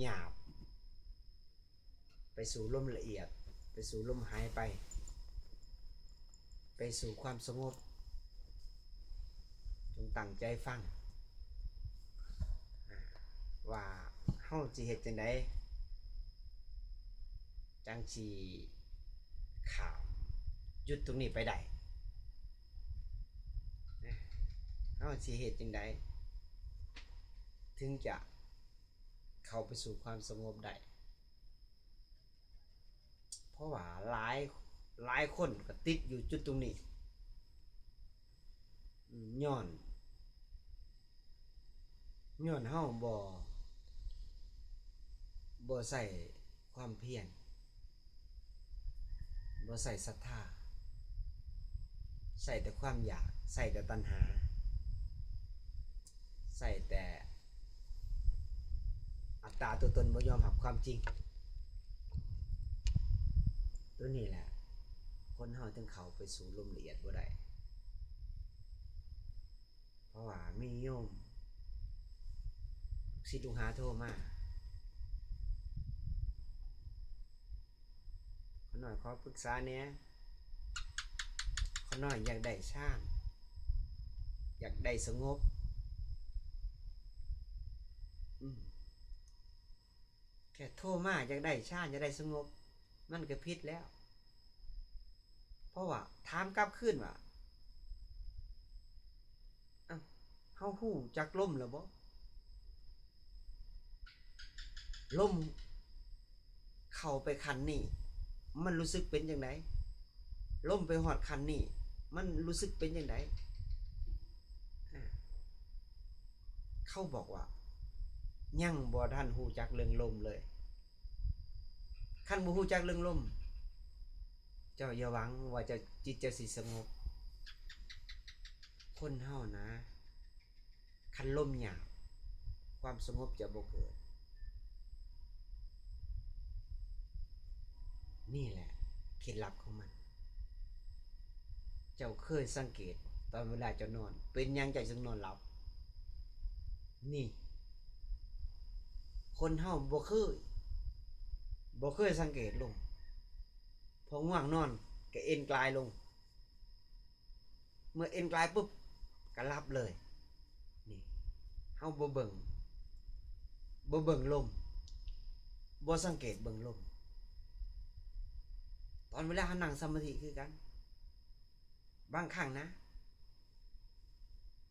ຫຍາບ ໄປສູ່ລົມລະອຽດ, ໄປສູ່ລົມຫາຍໄປ, ໄປສູ່ຄວາມສະຫງົບ. ຈົ່ງຕັ້ງໃຈຟັງ ອາ ວ່າເຮົາຊິເຮັດຈັ່ງໃດ ຈັ່ງຊິຂ້າມຈຸດຕົງນີ້ໄປໄດ້. ເຮົາຊິເຮັດຈັ່ງໃດ ເຖິງຈະເຂົ້າໄປສູ່ຄວາມສະຫງົບໄດ້? ເພາະວ່າຫຼາຍ, ຫຼາຍຄົນກໍຕິດຢູ່ຈຸດຕົງນີ້ ຍ້ອນ, ຍ້ອນເຮົາບໍ່, ບໍ່ໃຊ້ຄວາມພຽນ, ບໍ່ໃຊ້ສັດທາ, ໃຊ້ແຕ່ຄວາມຢາກ, ໃຊ້ແຕ່ຕັນຫາ, ໃຊ້ແຕ່ ອັດຕາຕົວຕົນບໍ່ຍອມຮັບຄວາມຈິງ. ຕົວນີ້ແຫຼະ ຄົນເຮົາຈຶ່ງເຂົ້າໄປສູ່ລົມລະອຽດບໍ່ໄດ້. ເພາະວ່າມີໂຍມ ລູກສິດລູກຫາໂທມາ ຂ້ານ້ອຍຂໍປຶກສາແດ່, ຂ້ານ້ອຍຢາກໄດ້ຊານ, ຢາກໄດ້ສະຫງົບ. ອືມ ແຄ່ໂທມາຢາກໄດ້ຊານ, ຢາກໄດ້ສະຫງົບ, ມັນກໍຜິດແລ້ວ. ເພາະວ່າຖາມກັບຄືນວ່າ ເອົ້າ ເຮົາຮູ້ຈັກລົມແລ້ວບໍ່? ລົມເຂົ້າໄປຂັ້ນນີ້ ມັນຮູ້ສຶກເປັນຈັ່ງໃດ? ລົມໄປຮອດຂັ້ນນີ້ ມັນຮູ້ສຶກເປັນຈັ່ງໃດ? ອາ ເຂົາບອກວ່າ ຍັງບໍ່ທັນຮູ້ຈັກເລື່ອງລົມເລີຍ. ຄັນບໍ່ຮູ້ຈັກເລື່ອງລົມ ເຈົ້າຢ່າຫວັງວ່າເຈົ້າ, ຈິດເຈົ້າຊິສະຫງົບ. ຄົນເຮົານະ ຄັນລົມຫຍາບ ຄວາມສະຫງົບຈະບໍ່ເກີດ. ນີ້ແຫຼະເຄັດລັບຂອງມັນ. ເຈົ້າເຄີຍສັງເກດ ຕອນເວລາເຈົ້ານອນ ເປັນຫຍັງເຈົ້າຈຶ່ງນອນຫຼັບ? ນີ້ ຄົນເຮົາບໍ່ເຄີຍ, ບໍ່ເຄີຍສັງເກດລົມ. ພໍງ່ວງນອນກໍເອັນກາຍລົງ, ເມື່ອເອັນກາຍປຸບກໍຫຼັບເລີຍ. ນີ້ ເຮົາບໍ່ເບິ່ງ, ບໍ່ເບິ່ງລົມ, ບໍ່ສັງເກດເບິ່ງລົມ. ຕອນເວລາເຮົານັ່ງສະມາທິຄືກັນ, ບາງຄັ້ງນະ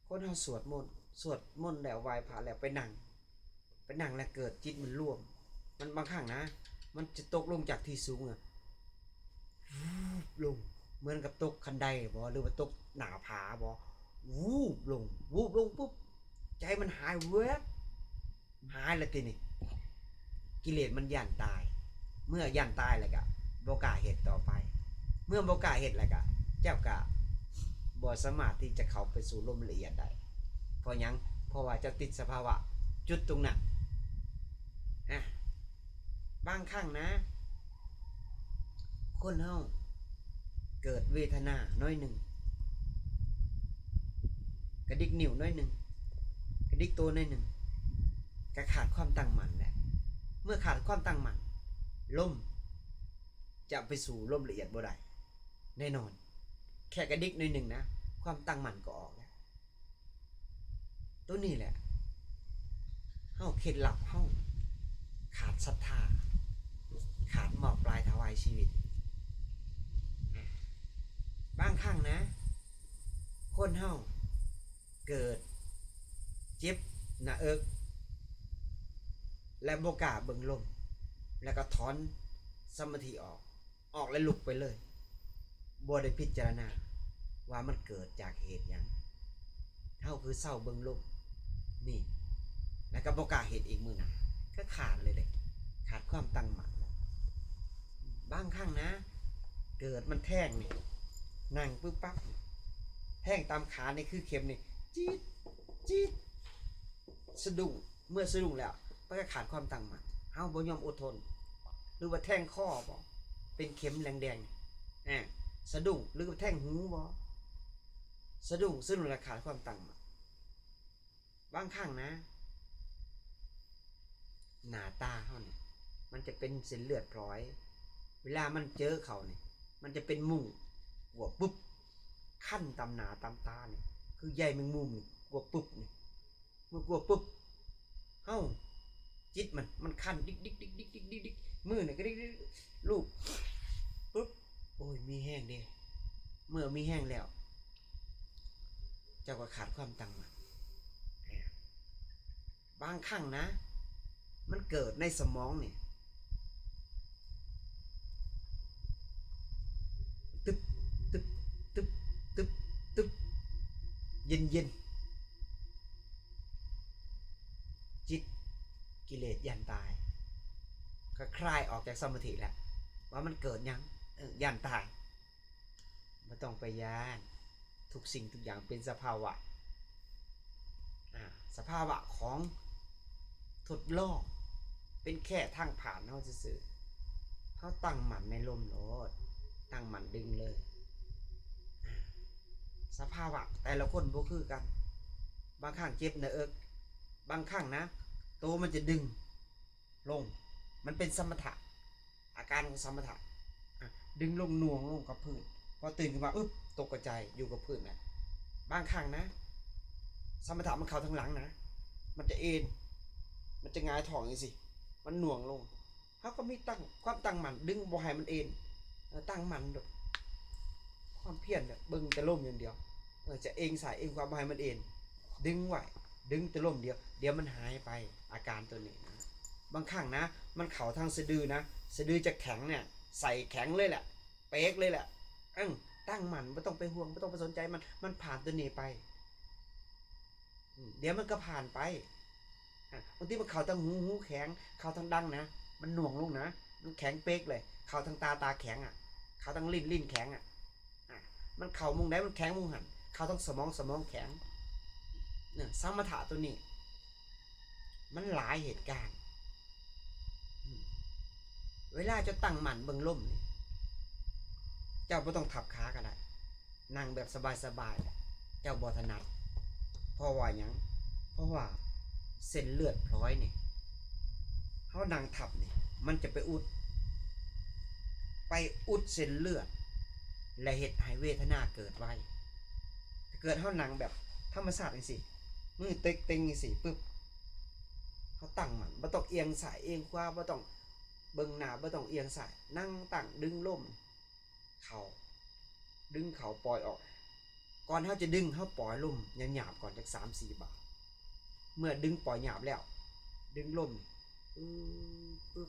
ຄົນເຮົາສວດມົນ, ສວດມົນແລ້ວ ໄຫວ້ພະແລ້ວ ໄປນັ່ງ, ໄປນັ່ງແລ້ວເກີດຈິດມັນລວມ, ມັນບາງຄັ້ງນະ ມັນຈະຕົກລົງຈາກທີ່ສູງນະ ວູບລົງ ເໝືອນກັບຕົກຄັນໄດບໍ ຫຼືວ່າຕົກໜ້າຜາບໍ ວູບລົງ, ວູບລົງປຸບ ໃຈມັນຫາຍແວບ, ຫາຍແລ້ວຕິນີ້ ກິເລດມັນຢ້ານຕາຍ. ເມື່ອຢ້ານຕາຍແລ້ວກະບໍ່ກ້າເຮັດຕໍ່ໄປ. ເມື່ອບໍ່ກ້າເຮັດແລ້ວກະ ເຈົ້າກະບໍ່ສາມາດທີ່ຈະເຂົ້າໄປສູ່ລົມລະອຽດໄດ້. ເພາະຫຍັງ? ເພາະວ່າເຈົ້າຕິດສະພາວະຈຸດຕົງນັ້ນ. ອາ ບາງຄັ້ງນະ ຄົນເຮົາເກີດເວທະນາໜ້ອຍໜຶ່ງ, ກະດິກນິ້ວໜ້ອຍໜຶ່ງ, ກະດິກໂຕໜ້ອຍໜຶ່ງ, ກະຂາດຄວາມຕັ້ງໝັ້ນແຫຼະ. ເມື່ອຂາດຄວາມຕັ້ງໝັ້ນ, ລົມຈະໄປສູ່ລົມລະອຽດບໍ່ໄດ້ແນ່ນອນ. ແຄ່ກະດິກໜ້ອຍໜຶ່ງນະ, ຄວາມຕັ້ງໝັ້ນກໍອອກແລ້ວ. ໂຕນີ້ແຫຼະ ເຮົາ ເຄັດລັບເຮົາ ຂາດສັດທາ, ຂາດມອບປາຍຖວາຍຊີວິດ. ບາງຄັ້ງນະ ຄົນເຮົາເກີດເຈັບໜ້າເອິກ ແລະ ບໍ່ກ້າເບິ່ງລົມ ແລ້ວກໍຖອນສະມາທິອອກ. ອອກແລ້ວລຸກໄປເລີຍ, ບໍ່ໄດ້ພິຈາລະນາວ່າມັນເກີດຈາກເຫດຫຍັງ. ເຮົາຄືເຊົາເບິ່ງລົມນີ້ ແລ້ວກໍບໍ່ກ້າເຮັດອີກມື້ໜ້າ, ກໍຂາດເລີຍເດ້, ຂາດຄວາມຕັ້ງໝັ້ນ. ບາງຄັ້ງນະ ເກີດມັນແທງນີ້, ນັ່ງປຶບປັບ, ແທງຕາມຂານີ້ ຄືເຂັມນີ້ ຈີດ, ຈີດ, ສະດຸ້ງ. ເມື່ອສະດຸ້ງແລ້ວ ມັນກໍຂາດຄວາມຕັ້ງໝັ້ນ, ເຮົາບໍ່ຍອມອົດທົນ. ຫຼືວ່າແທງຄໍບໍ? ເປັນເຂັມແດງໆ ອາ ສະດຸ້ງ. ຫຼືວ່າແທງຫູບໍ? ສະດຸ້ງ, ສະດຸ້ງແລ້ວຂາດຄວາມຕັ້ງໝັ້ນ. ບາງຄັ້ງນະ ໜ້າຕາ ມັນຈະເປັນເສັ້ນເລືອດພລອຍ. ເວລາມັນເຈີເຂົ້ານີ້ ມັນຈະເປັນມຸ້ງ ກົວປຶບ ຄັນຕາມໜ້າຕາມຕານີ້ ຄືໃຍແມງມຸມນີ້ ກົວປຶບນີ້. ເມື່ອກົວປຶບ ເຮົາ ຈິດມັນ ມັນຄັນດິກໆໆໆໆ ມືນີ້ກະດິກໆ ລູບປຶບ ໂອ້ຍ ມີແຮງເດ. ເມື່ອມີແຮງແລ້ວ ເຈົ້າກໍຂາດຄວາມຕັ້ງໝັ້ນ. ບາງຄັ້ງນະ ມັນເກີດໃນສະໝອງນີ້ ຕຶບ ຕຶບ ຕຶບ ຕຶບ ຕຶບ ເຢັນໆ ຈິດ ກິເລດຢ້ານຕາຍ ກໍຄາຍອອກຈາກສະມາທິແລ້ວ ວ່າມັນເກີດຫຍັງ? ເອີ ຢ້ານຕາຍ. ບໍ່ຕ້ອງໄປຢ້ານ, ທຸກສິ່ງທຸກຢ່າງເປັນສະພາວະ, ອາ, ສະພາວະຂອງທົດລອງ, ເປັນແຄ່ທາງຜ່ານເຮົາຊື່ໆ. ເຮົາຕັ້ງໝັ້ນໃນລົມໂລດ, ຕັ້ງໝັ້ນດຶງເລີຍ. ອາ, ສະພາວະແຕ່ລະຄົນບໍ່ຄືກັນ, ບາງຄັ້ງເຈັບໜ້າເອິກ, ບາງຄັ້ງນະ ໂຕມັນຈະດຶງ ລົງ, ມັນເປັນສະມະຖະ, ອາການຂອງສະມະຖະ, ອາ, ດຶງລົງໜ່ວງລົງກັບພື້ນ, ພໍຕື່ນຂຶ້ນມາ ອຶບ, ຕົກກະຈາຍຢູ່ກັບພື້ນນະ. ບາງຄັ້ງນະ ສະມະຖະມັນເຂົ້າທາງຫຼັງນະ, ມັນຈະເອນ, ມັນຈະຫງາຍທ້ອງຈັ່ງຊີ້, ມັນໜ່ວງລົງ. ເຮົາກໍມີຕັ້ງ, ຄວາມຕັ້ງໝັ້ນ, ດຶງບໍ່ໃຫ້ມັນເອນ, ເອີ, ຕັ້ງໝັ້ນໂລດ, ຄວາມພຽນນະ, ເບິ່ງແຕ່ລົມຢ່າງດຽວ, ເອີ, ຈະເອງຊ້າຍເອງຂວາບໍ່ໃຫ້ມັນເອນ, ດຶງໄວ້, ດຶງແຕ່ລົມດຽວ, ດຽວມັນຫາຍໄປ, ອາການໂຕນີ້ນະ. ບາງຄັ້ງນະ ມັນເຂົ້າທາງສະດືນະ, ສະດືຈະແຂງນະ, ໃສ່ແຂງເລີຍແຫຼະ, ເປກເລີຍແຫຼະ, ເອີ, ຕັ້ງໝັ້ນ, ບໍ່ຕ້ອງໄປຫ່ວງ, ບໍ່ຕ້ອງໄປສົນໃຈມັນ, ມັນຜ່ານໂຕນີ້ໄປ. ອາ, ດຽວມັນກໍຜ່ານໄປ. ອາ, ບາງທີມັນເຂົ້າທາງຫູ, ຫູແຂງ, ເຂົ້າທາງດັງນະ, ມັນໜ່ວງລົງນະ, ມັນແຂງເປກເລີຍ, ເຂົ້າທາງຕາ, ຕາແຂງອະ, ເຂົ້າທາງລີ້ນ, ລີ້ນແຂງອະ. ອາ, ມັນເຂົ້າໝ່ອງໃດ ມັນແຂງໝ່ອງຫັ້ນ, ເຂົ້າທາງສະໝອງ, ສະໝອງແຂງ. ນະ, ສະມະຖະໂຕນີ້ ມັນຫຼາຍເຫດການ. ອາ, ເວລາເຈົ້າຕັ້ງໝັ້ນເບິ່ງລົມນີ້, ເຈົ້າບໍ່ຕ້ອງທັບຂາກໍໄດ້. ນັ່ງແບບສະບາຍໆ ເຈົ້າບໍ່ຖະໜັດ. ເພາະວ່າຫຍັງ? ເພາະວ່າເສັ້ນເລືອດພລອຍນີ້ ເຮົານັ່ງທັບນີ້ ມັນຈະໄປອຸດ, ໄປອຸດເສັ້ນເລືອດ ແລະ ເຮັດໃຫ້ເວທະນາເກີດໄວ. ຖ້າເກີດເຮົານັ່ງແບບທຳມະຊາດຈັ່ງຊີ້, ມືເຕັກເຕັງຈັ່ງຊີ້ປຶບ, ເຮົາຕັ້ງໝັ້ນ, ບໍ່ຕ້ອງອຽງຊ້າຍອຽງຂວາ, ບໍ່ຕ້ອງເບິ່ງໜ້າ, ບໍ່ຕ້ອງອຽງຊ້າຍ, ນັ່ງຕັ້ງ, ດຶງລົມ ເຂົ້າ, ດຶງເຂົ້າ, ປ່ອຍອອກ. ກ່ອນເຮົາຈະດຶງ, ເຮົາປ່ອຍລົມຫຍາບໆ ກ່ອນຈັກສາມສີ່ບາດ. ເມື່ອດຶງປ່ອຍຫຍາບແລ້ວ, ດຶງລົມ, ປຶບ, ປຶບ.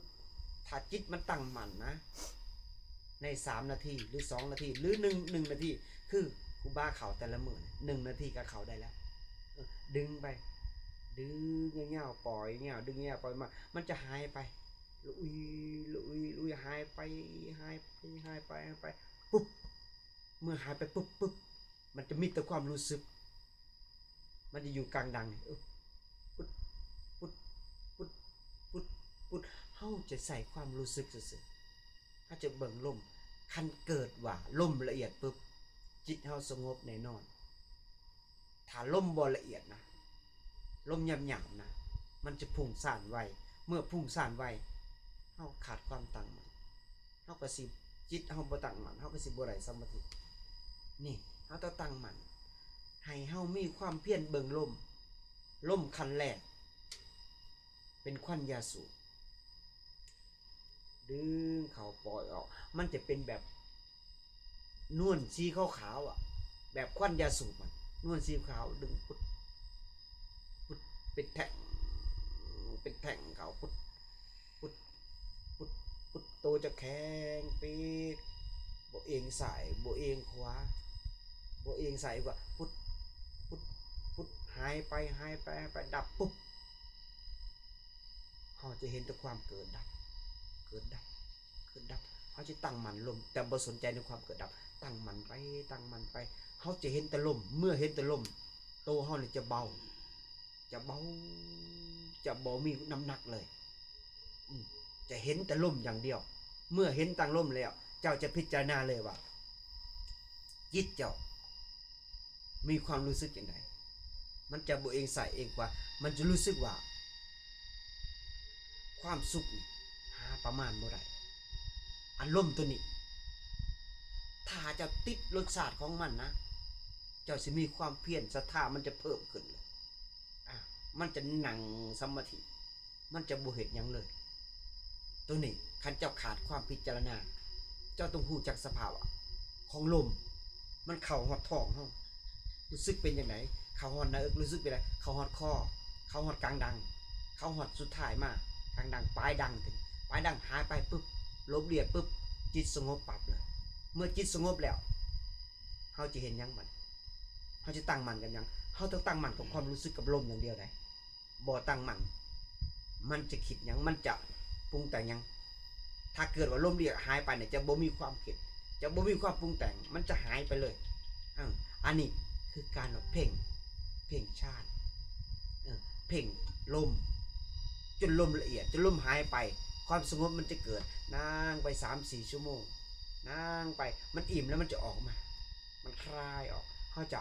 ຖ້າຈິດມັນຕັ້ງໝັ້ນນະ, ໃນສາມນາທີ ຫຼື ສອງນາທີ ຫຼື ໜຶ່ງ, ໜຶ່ງນາທີ, ຄືຄູບາເຂົ້າແຕ່ລະມື້ນະ, ໜຶ່ງນາທີກໍເຂົ້າໄດ້ແລ້ວ. ເອີ, ດຶງໄປ, ດຶງຍາວໆ, ປ່ອຍຍາວ, ດຶງຍາວ, ປ່ອຍມາ, ມັນຈະຫາຍໄປ. ລຸຍ, ລຸຍ, ລຸຍ, ຫາຍໄປ, ຫາຍໄປ, ຫາຍໄປ, ຫາຍໄປ, ປຸບ, ເມື່ອຫາຍໄປປຶບ, ປຶບ, ມັນຈະມີແຕ່ຄວາມຮູ້ສຶກ, ມັນຈະຢູ່ກາງດັງນີ້, ອຶບ, ປຶດ, ປຶດ, ປຶດ, ປຶດ, ປຶດ, ເຮົາຈະໃຊ້ຄວາມຮູ້ສຶກຊື່ໆ, ເຮົາຈະເບິ່ງລົມ. ຄັນເກີດວ່າລົມລະອຽດປຶບ, ຈິດເຮົາສະຫງົບແນ່ນອນ. ຖ້າລົມບໍ່ລະອຽດນະ, ລົມຫຍາບໆນະ, ມັນຈະພຸ້ງສ້ານໄວ. ເມື່ອພຸ້ງສ້ານໄວ, ເຮົາຂາດຄວາມຕັ້ງໝັ້ນ, ເຮົາກໍຊິ, ຈິດເຮົາບໍ່ຕັ້ງໝັ້ນ, ເຮົາກໍຊິບໍ່ໄດ້ສະມາທິ. ນີ້, ເຮົາຕ້ອງຕັ້ງໝັ້ນ, ໃຫ້ເຮົາມີຄວາມພຽນເບິ່ງລົມ. ລົມຂັ້ນແລກ ເປັນຄວັນຢາສູບ. ດຶງເຂົ້າປ່ອຍອອກ, ມັນຈະເປັນແບບນວນສີຂາວໆອະ, ແບບຄວັນຢາສູບອະ, ນວນສີຂາວ, ດຶງປຶດ, ປຶດ, ເປັນແທ່ງ, ເປັນແທ່ງເຂົ້າ, ປຶດ, ປຶດ, ປຶດ, ປຶດ, ໂຕຈະແຂງເປກ, ບໍ່ເອງຊ້າຍ, ບໍ່ເອງຂວາ, ບໍ່ເອງຊ້າຍຂວາ, ປຶດ, ປຶດ, ປຶດ, ຫາຍໄປ, ຫາຍໄປ, ຫາຍໄປ, ດັບ, ປຶບ. ເຮົາຈະເຫັນແຕ່ຄວາມເກີດດັບ, ເກີດດັບ, ເກີດດັບ. ເຮົາຈະຕັ້ງໝັ້ນລົມ, ແຕ່ບໍ່ສົນໃຈໃນຄວາມເກີດດັບ. ຕັ້ງໝັ້ນໄປ, ຕັ້ງໝັ້ນໄປ. ເຮົາຈະເຫັນແຕ່ລົມ. ເມື່ອເຫັນແຕ່ລົມ, ໂຕເຮົານີ້ຈະເບົາ, ຈະເບົາ, ຈະບໍ່ມີນ້ຳໜັກເລີຍ. ອືມ, ຈະເຫັນແຕ່ລົມຢ່າງດຽວ. ເມື່ອເຫັນແຕ່ລົມແລ້ວ, ເຈົ້າຈະພິຈາລະນາເລີຍວ່າ ຈິດເຈົ້າ ມີຄວາມຮູ້ສຶກຈັ່ງໃດ? ມັນຈະບໍ່ເອງຊ້າຍເອງຂວາ, ມັນຈະຮູ້ສຶກວ່າຄວາມສຸກນີ້ຫາ ປະມານບໍ່ໄດ້. ອາລົມໂຕນີ້ ຖ້າເຈົ້າຕິດລົດຊາດຂອງມັນນະ ເຈົ້າຊິມີຄວາມພຽນ, ສັດທາມັນຈະເພີ່ມຂຶ້ນເລີຍ. ອາ ມັນຈະນັ່ງສະມາທິ, ມັນຈະບໍ່ເຮັດຫຍັງເລີຍ. ໂຕນີ້ ຄັນເຈົ້າຂາດຄວາມພິຈາລະນາ, ເຈົ້າຕ້ອງຮູ້ຈັກສະພາວະຂອງລົມ, ມັນເຂົ້າຮອດທ້ອງເຮົາ ຮູ້ສຶກເປັນຈັ່ງໃດ? ເຂົ້າຮອດໜ້າເອິກ ຮູ້ສຶກເປັນໃດ? ເຂົ້າຮອດຄໍ, ເຂົ້າຮອດກາງດັງ, ເຂົ້າຮອດສຸດທ້າຍມາ ກາງດັງ, ປາຍດັງ, ປາຍດັງຫາຍໄປປຶບ, ລົມລຽດປຶບ, ຈິດສະຫງົບປັບເລີຍ. ເມື່ອຈິດສະຫງົບແລ້ວ ເຮົາຈະເຮັດຫຍັງບັດ? ເຮົາຈະຕັ້ງໝັ້ນກັບຫຍັງ? ເຮົາຕ້ອງຕັ້ງໝັ້ນກັບຄວາມຮູ້ສຶກກັບລົມຢ່າງດຽວໃດ. ບໍ່ຕັ້ງໝັ້ນ ມັນຈະຄິດຫຍັງ? ມັນຈະປຸງແຕ່ງຫຍັງ? ຖ້າເກີດວ່າລົມລຽດຫາຍໄປນີ້ ຈະບໍ່ມີຄວາມຄິດ, ຈະບໍ່ມີຄວາມປຸງແຕ່ງ, ມັນຈະຫາຍໄປເລີຍ. ເອີ ອັນນີ້ຄືການວ່າເພັ່ງ, ເພັ່ງຊານ, ເອີ ເພັ່ງລົມ ຈົນລົມລະອຽດ, ຈົນລົມຫາຍໄປ, ຄວາມສະຫງົບມັນຈະເກີດ. ນັ່ງໄປສາມສີ່ຊົ່ວໂມງ, ນັ່ງໄປ, ມັນອີ່ມແລ້ວມັນຈະອອກມາ, ມັນຄາຍອອກ, ເຮົາຈະ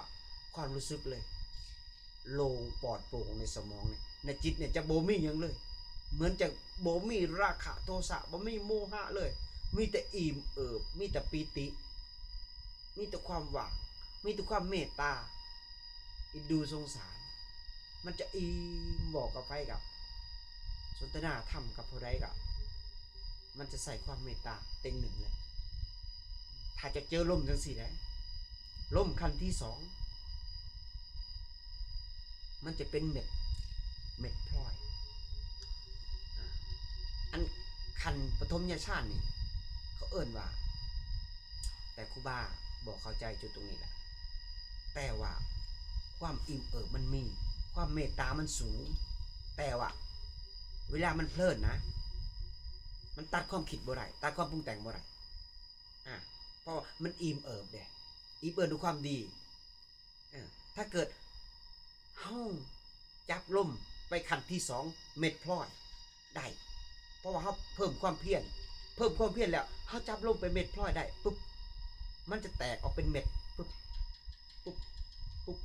ຄວາມຮູ້ສຶກເລີຍ ໂລ່ງປອດໂປ່ງໃນສະໝອງນີ້, ໃນຈິດນີ້ຈະບໍ່ມີຫຍັງເລີຍ, ເໝືອນຈະບໍ່ມີລາຄະໂທສະ, ບໍ່ມີໂມຫະເລີຍ, ມີແຕ່ອີ່ມເອີບ, ມີແຕ່ປີຕິ, ມີແຕ່ຄວາມວ່າງ, ມີແຕ່ຄວາມເມດຕາ, ເອັນດູສົງສານ. ມັນຈະອີ່ມ, ເວົ້າກັບໃຜກໍ ສົນທະນາທຳກັບຜູ້ໃດກໍ ມັນຈະໃສ່ຄວາມເມດຕາເຕັງໜຶ່ງເລີຍ. ຖ້າຈະເຈີລົມຈັ່ງຊີ້ແຫຼະ, ລົມຂັ້ນທີສອງ ມັນຈະເປັນເມັດ, ເມັດພລອຍ. ອາ ອັນຂັ້ນປະຖົມຍະຊານນີ້ ເຂົາເອີ້ນວ່າ ແຕ່ຄູບາບໍ່ເຂົ້າໃຈຈຸດຕົງນີ້ແຫຼະ. ແຕ່ວ່າຄວາມອີ່ມເອີບມັນມີ, ຄວາມເມດຕາມັນສູງ, ແຕ່ວ່າເວລາມັນເພີນນະ, ມັນຕັດຄວາມຄິດບໍ່ໄດ້, ຕັດຄວາມປຸງແຕ່ງບໍ່ໄດ້. ອາ ເພາະວ່າມັນອີ່ມເອີບເດ້, ອີ່ມເອີບດ້ວຍຄວາມດີ. ເອີ ຖ້າເກີດເຮົາຈັບລົມໄປຂັ້ນທີສອງ ເມັດພລອຍໄດ້, ເພາະວ່າເຮົາເພີ່ມຄວາມພຽນ, ເພີ່ມຄວາມພຽນແລ້ວ ເຮົາຈັບລົມໄປເມັດພລອຍໄດ້ປຶບ, ມັນຈະແຕກອອກເປັນເມັດ ປຶບ ປຸບ ປຸບ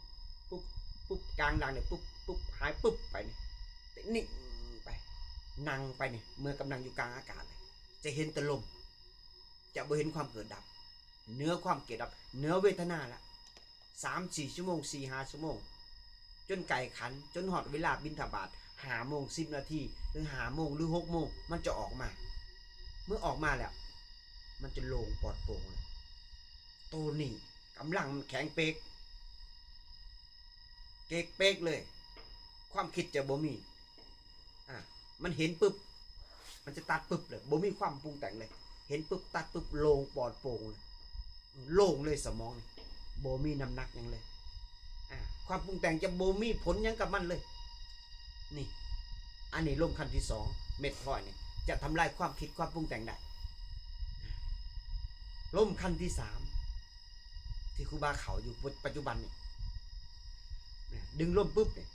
ປຸບ ປຸບ ກາງດັງນີ້ ປຸບ ປຸບ ຫາຍປຶບໄປນີ້, ເປັນນິ່ງໄປ, ນັ່ງໄປນີ້ ເໝືອນກັບນັ່ງຢູ່ກາງອາກາດເລີຍ, ຈະເຫັນແຕ່ລົມ, ຈະບໍ່ເຫັນຄວາມເກີດດັບ, ເໜືອຄວາມເກີດດັບ, ເໜືອເວທະນາລະ. ສາມສີ່ຊົ່ວໂມງ, ສີ່ຫ້າຊົ່ວໂມງ, ຈົນໃກ້ຂັນ, ຈົນຮອດເວລາບິນທະບາດ ຫ້າໂມງສິບນາທີ ຫຼື ຫ້າໂມງ ຫຼື ຫົກໂມງ, ມັນຈະອອກມາ. ເມື່ອອອກມາແລ້ວ ມັນຈະໂລ່ງປອດໂປ່ງເລີຍ. ໂຕນີ້ກຳລັງມັນແຂງເປກ, ເກກເປກເລີຍ, ຄວາມຄິດຈະບໍ່ມີ. ອາ ມັນເຫັນປຶບ ມັນຈະຕັດປຶບເລີຍ, ບໍ່ມີຄວາມປຸງແຕ່ງເລີຍ, ເຫັນປຶບ ຕັດປຶບ, ໂລ່ງປອດໂປ່ງເລີຍ, ໂລ່ງເລີຍສະໝອງນີ້, ບໍ່ມີນ້ຳໜັກຫຍັງເລີຍ. ອາ ຄວາມປຸງແຕ່ງຈະບໍ່ມີຜົນຫຍັງກັບມັນເລີຍ. ນີ້ ອັນນີ້ລົມຂັ້ນທີສອງ ເມັດພລອຍນີ້ ຈະທຳລາຍຄວາມຄິດຄວາມປຸງແຕ່ງໄດ້. ລົມຂັ້ນທີສາມ ທີ່ຄູບາເຂົ້າຢູ່ປັດຈຸບັນນີ້ ດຶງລົມປຶບນີ້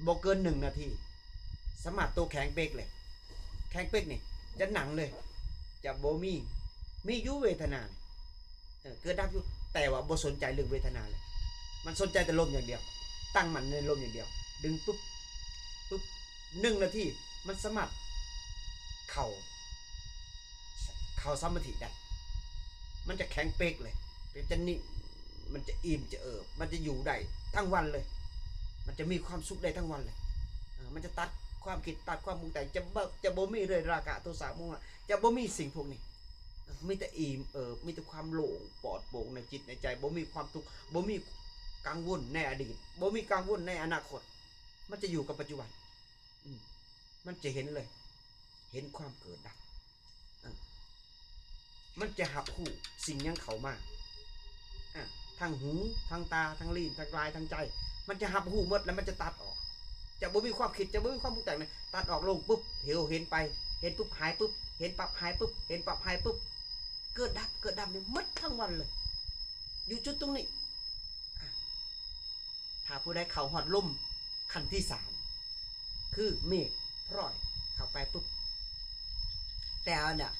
ບໍ່ເກີນໜຶ່ງນາທີ ສາມາດໂຕແຂງເປັກເລີຍ. ແຂງເປັກນີ້ຈະໜັງເລີຍ, ຈະບໍ່ມີ, ມີຢູ່ເວທະນານີ້ ເອີ ເກີດດັບຢູ່, ແຕ່ວ່າບໍ່ສົນໃຈເລື່ອງເວທະນາເລີຍ, ມັນສົນໃຈແຕ່ລົມຢ່າງດຽວ, ຕັ້ງໝັ້ນໃນລົມຢ່າງດຽວ, ດຶງປຶບ ປຶບ ໜຶ່ງນາທີ ມັນສາມາດເຂົ້າ ເຂົ້າສະມາທິໄດ້, ມັນຈະແຂງເປັກເລີຍ, ມັນຈະນິ່ງ, ມັນຈະອີ່ມ, ຈະເອີບ, ມັນຈະຢູ່ໄດ້ທັງວັນເລີຍ, ມັນຈະມີຄວາມສຸກໄດ້ທັງວັນເລີຍ. ເອີ ມັນຈະຕັດຄວາມຄິດ, ຕັດຄວາມປຸງແຕ່ງ, ຈະບໍ່, ຈະບໍ່ມີເລີຍລາຄະ, ໂທສະ, ໂມຫະ, ຈະບໍ່ມີສິ່ງພວກນີ້. ເອີ ມີແຕ່ອີ່ມເອີບ, ມີແຕ່ຄວາມໂລ່ງປອດໂປ່ງໃນຈິດໃນໃຈ, ບໍ່ມີຄວາມທຸກ, ບໍ່ມີກັງວົນໃນອະດີດ, ບໍ່ມີກັງວົນໃນອະນາຄົດ, ມັນຈະຢູ່ກັບປັດຈຸບັນ. ອືມ ມັນຈະເຫັນເລີຍ, ເຫັນຄວາມເກີດດັບ. ເອີ ມັນຈະຮັບຮູ້ສິ່ງຫຍັງເຂົ້າມາ, ອາ ທັງຫູ, ທັງຕາ, ທັງລີ້ນ, ທັງກາຍ, ທັງໃຈ, ມັນຈະຮັບຮູ້ໝົດ ແລ້ວມັນຈະຕັດອອກ. ຈະບໍ່ມີຄວາມຄິດ, ຈະບໍ່ມີຄວາມປຸງແຕ່ງນະ, ຕັດອອກລົງປຶບ, ເຫັນ, ເຫັນໄປ, ເຫັນປຶບ, ຫາຍປຶບ, ເຫັນປັບ, ຫາຍປຶບ, ເຫັນປັບ, ຫາຍປຶບ, ເກີດດັບ, ເກີດດັບນີ້ໝົດທັງວັນເລີຍ ຢູ່ຈຸດຕົງນີ້. ອາ ຖ້າຜູ້ໃດເຂົ້າຮອດລົມຂັ້ນທີສາມ ຄືເມກພລອຍເຂົ້າໄປປຶບ, ແຕ່ອັນເນີ້ຍ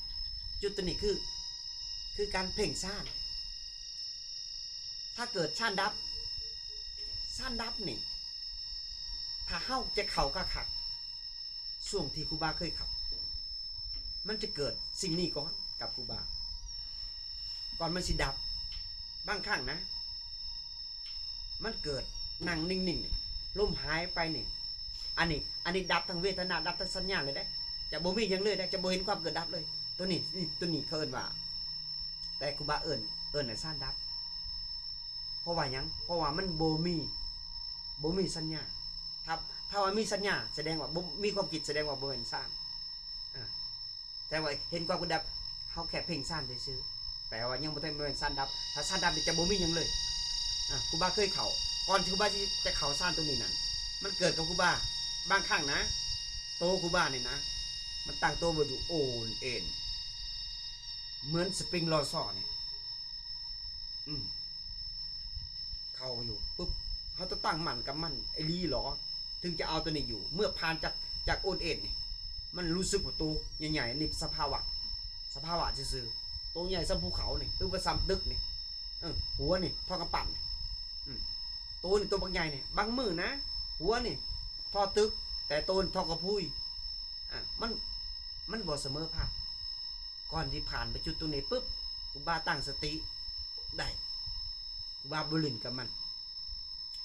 ຈຸດຕົວນີ້ຄື ຄືການເພັ່ງຊານ. ຖ້າເກີດຊານດັບ, ຊານດັບນີ້ ຖ້າເຮົາຈະເຂົ້າຄັກໆ ຊ່ວງທີ່ຄູບາເຄີຍເຂົ້າ, ມັນຈະເກີດສິ່ງນີ້ກ່ອນກັບຄູບາ ກ່ອນມັນຊິດັບ. ບາງຄັ້ງນະ ມັນເກີດນັ່ງນິ່ງໆ ນີ້ ລົມຫາຍໄປນີ້ ອັນນີ້ ອັນນີ້ດັບທັງເວທະນາ ດັບທັງສັນຍາເລີຍເດ້ ຈະບໍ່ມີຫຍັງເລີຍເດ້ ຈະບໍ່ເຫັນຄວາມເກີດດັບເລີຍ. ໂຕນີ້ ໂຕນີ້ເຂົາເອີ້ນວ່າ ແຕ່ຄູບາເອີ້ນ ເອີ້ນໃຫ້ຊານດັບ. ເພາະວ່າຫຍັງ? ເພາະວ່າມັນບໍ່ມີ ບໍ່ມີສັນຍາ. ຖ້າ ຖ້າວ່າມີສັນຍາ ສະແດງວ່າບໍ່ມີຄວາມຄິດ ສະແດງວ່າບໍ່ແມ່ນຊານ. ອາ ແຕ່ວ່າເຫັນຄວາມເກີດດັບ ເຮົາແຄ່ເພັ່ງຊານຊື່ໆ ແຕ່ວ່າຍັງບໍ່ທັນແມ່ນຊານດັບ. ຖ້າຊານດັບນີ້ຈະບໍ່ມີຫຍັງເລີຍ. ອາ ຄູບາເຄີຍເຂົ້າ ກ່ອນທີ່ຄູບາຊິ ຈະເຂົ້າຊານໂຕນີ້ນັ້ນ ມັນເກີດກັບຄູບາ. ບາງຄັ້ງນະ ໂຕຄູບານີ້ນະ ມັນຕັ້ງໂຕບໍ່ຢູ່ ໂອນເອນ ເໝືອນສະປຣິງລໍຊໍນີ້. ອືມ ເຂົ້າຢູ່ປຶບ ເຮົາຕ້ອງຕັ້ງໝັ້ນກັບມັນອີ່ຫຼີຫຼໍ ເຖິງຈະເອົາໂຕນີ້ຢູ່. ເມື່ອຜ່ານຈາກ ຈາກໂອນເອນນີ້ ມັນຮູ້ສຶກວ່າໂຕໃຫຍ່ໆ ນີ້ສະພາວະ ສະພາວະຊື່ໆ ໂຕໃຫຍ່ສ່ຳພູເຂົານີ້ ຫຼືວ່າສ່ຳຕຶກນີ້. ເອີ ຫົວນີ້ເທົ່າກຳປັ້ນນີ້. ອືມ ໂຕນີ້ໂຕບັກໃຫຍ່ນີ້ ບາງມື້ນະ ຫົວນີ້ເທົ່າຕຶກ ແຕ່ໂຕນີ້ເທົ່າກະພຸຍ. ອາ ມັນ ມັນບໍ່ສະເໝີພາບ. ກ່ອນທີ່ຜ່ານໄປຈຸດຕົງນີ້ປຶບ ຄູບາຕັ້ງສະຕິໄດ້ ຄູບາບໍ່ຫຼິ້ນກັບມັນ.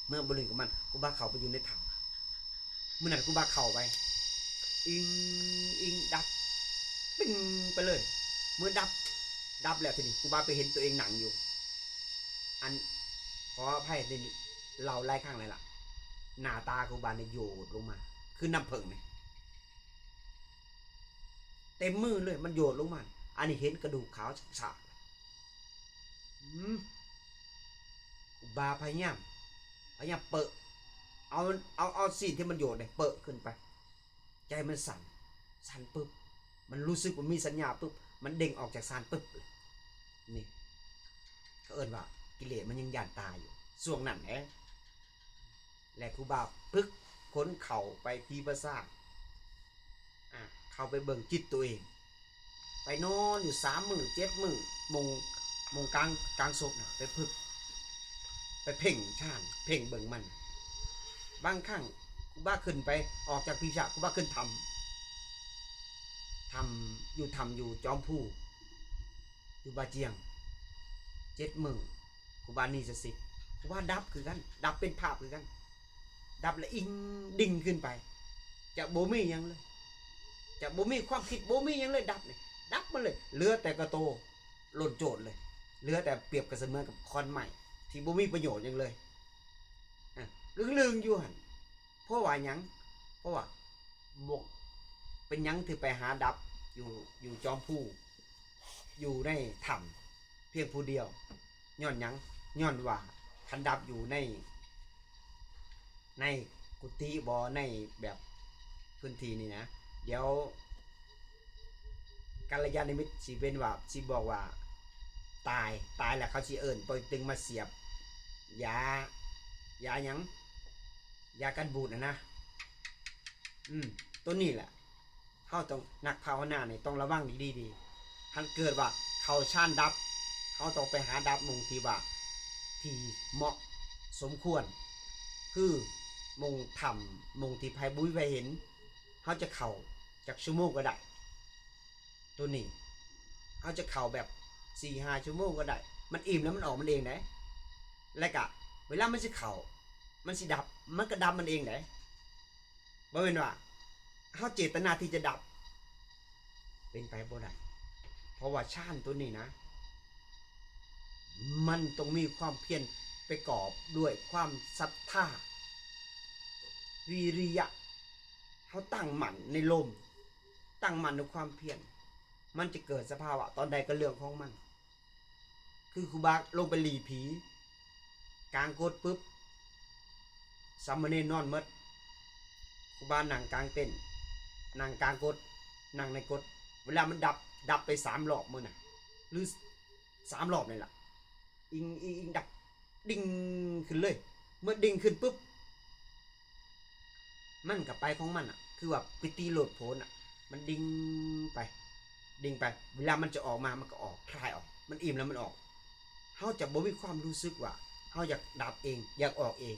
ເມື່ອບໍ່ຫຼິ້ນກັບມັນ ຄູບາເຂົ້າໄປຢູ່ໃນຖ້ຳ. ມື້ນັ້ນຄູບາເຂົ້າໄປ ອິງ ອິງ ດັບ ປິງ ໄປເລີຍ. ເມື່ອດັບ ດັບແລ້ວທີນີ້ ຄູບາໄປເຫັນຕົວເອງນັ່ງຢູ່ ອັນ ຂໍອະໄພ ເລົ່າຫຼາຍຄັ້ງແລ້ວລະ ໜ້າຕາຄູບານີ້ໂຍດລົງມາ ຄືນ້ຳເຜິ້ງນີ້ ເຕັມມືເລີຍ ມັນໂຍດລົງມາ. ອັນນີ້ເຫັນກະດູກຂາວຊາກ. ອືມ ຄູບາພະຍາຍາມ ພະຍາຍາມເປິ ເອົາ ເອົາ ເອົາຊີ້ນທີ່ມັນໂຍດນີ້ເປິຂຶ້ນໄປ. ໃຈມັນສັ່ນ ສັ່ນປຶບ ມັນຮູ້ສຶກວ່າມີສັນຍາປຶບ ມັນເດັ່ງອອກຈາກຊານປຶບ. ນີ້ ເຂົາເອີ້ນວ່າກິເລດມັນຍັງຢ້ານຕາຍຢູ່ຊ່ວງນັ້ນເດ້. ແລະ ຄູບາຝຶກຂົນເຂົ້າໄປທີ່ປາສາດ ອາ ເຂົ້າໄປເບິ່ງຈິດຕົວເອງ ໄປນອນຢູ່ສາມມື້ເຈັດມື້ ໂມງ ໂມງກາງ ກາງສົບນະ ໄປຝຶກ ໄປເພັ່ງຊານ ເພັ່ງເບິ່ງມັນ. ບາງຄັ້ງຄູບາຂຶ້ນໄປ ອອກຈາກພິພິທະ ຄູບາຂຶ້ນຖ້ຳ ຖ້ຳ ຢູ່ຖ້ຳຢູ່ຈອມພູ ຢູ່ບາຈຽງ ເຈັດມື້ ຄູບານິສະສິດ ຄູບາດັບຄືກັນ ດັບເປັນພາບຄືກັນ ດັບແລ້ວອີງ ດິ່ງຂຶ້ນໄປ ຈະບໍ່ມີຫຍັງເລີຍ ຈະບໍ່ມີຄວາມຄິດ ບໍ່ມີຫຍັງເລີຍ ດັບນີ້ ດັບໝົດເລີຍ ເຫຼືອແຕ່ກະໂຕໂລ່ນໂຈດເລີຍ ເຫຼືອແຕ່ປຽບກັບສະເໝືອນກັບຂອນໄມ້ທີ່ບໍ່ມີປະໂຫຍດຫຍັງເລີຍ ອາ ລຶ້ງໆຢູ່ຫັ້ນ. ເພາະວ່າຫຍັງ? ເພາະວ່າບໍ່ ເປັນຫຍັງຖືໄປຫາດັບຢູ່ ຢູ່ຈອມພູ ຢູ່ໃນຖ້ຳພຽງຜູ້ດຽວ? ຍ້ອນຫຍັງ? ຍ້ອນວ່າຄັນດັບຢູ່ໃນ ໃນກຸຕິບໍ ໃນແບບພື້ນທີ່ນີ້ນະ ດຽວກັນລະຍານມິດຊິເປັນວ່າ ຊິບອກວ່າຕາຍ ຕາຍແລ້ວເຂົາຊິເອີ້ນປ່ອຍຕຶງມາສຽບຢາ ຢາຫຍັງ? ຢາກັນບູດຫັ້ນນະ ອືມ ໂຕນີ້ແຫຼະ ເຮົາຕ້ອງ ນັກພາວະນານີ້ຕ້ອງລະວັງດີໆ ຄັນເກີດວ່າເຂົ້າຊານດັບ ເຮົາຕ້ອງໄປຫາດັບໝ່ອງທີ່ວ່າ ທີ່ເໝາະສົມຄວນ ຄືໝ່ອງຖ້ຳ ໝ່ອງທີ່ໃຜບໍ່ມີໃຜເຫັນ ເຮົາຈະເຂົ້າຈັກຊົ່ວໂມງກໍໄດ້. ໂຕນີ້ເຮົາຈະເຂົ້າແບບສີ່ຫ້າຊົ່ວໂມງກໍໄດ້ ມັນອີ່ມແລ້ວມັນອອກມັນເອງເດ້ ແລ້ວກະເວລາມັນຊິເຂົ້າ ມັນຊິດັບ ມັນກະດັບມັນເອງເດ້ ບໍ່ແມ່ນວ່າເຮົາເຈດຕະນາທີ່ຈະດັບ ເປັນໄປບໍ່ໄດ້ ເພາະວ່າຊານໂຕນີ້ນະ ມັນຕ້ອງມີຄວາມພຽນປະກອບດ້ວຍຄວາມສັດທາ ວິລິຍະ ເຮົາຕັ້ງໝັ້ນໃນລົມ ຕັ້ງໝັ້ນໃນຄວາມພຽນ ມັນຈະເກີດສະພາວະຕອນໃດກໍເລື່ອງຂອງມັນ ຄືຄູບາລົງໄປຫຼີ່ຜີ ກາງກົດປຶບ ສາມະເນນນອນໝົດ ຄູບານັ່ງກາງເຕັນ ນັ່ງກາງກົດ ນັ່ງໃນກົດ ເວລາມັນດັບ ດັບໄປສາມລອບມື້ນະ ຫຼື ສາມລອບນີ້ລະ ອີງ ອີງ ອີງ ດັບ ດິ່ງຂຶ້ນເລີຍ ເມື່ອດິ່ງຂຶ້ນປຶບ ມັນກະໄປຂອງມັນນະ ຄືວ່າໄປຕີໂລດໂຜນນະ ມັນດິ່ງໄປ ດິ່ງໄປ ເວລາມັນຈະອອກມາ ມັນກະອອກ ຄາຍອອກ ມັນອີ່ມແລ້ວມັນອອກ ເຮົາຈະບໍ່ມີຄວາມຮູ້ສຶກວ່າເຮົາຢາກດັບເອງ ຢາກອອກເອງ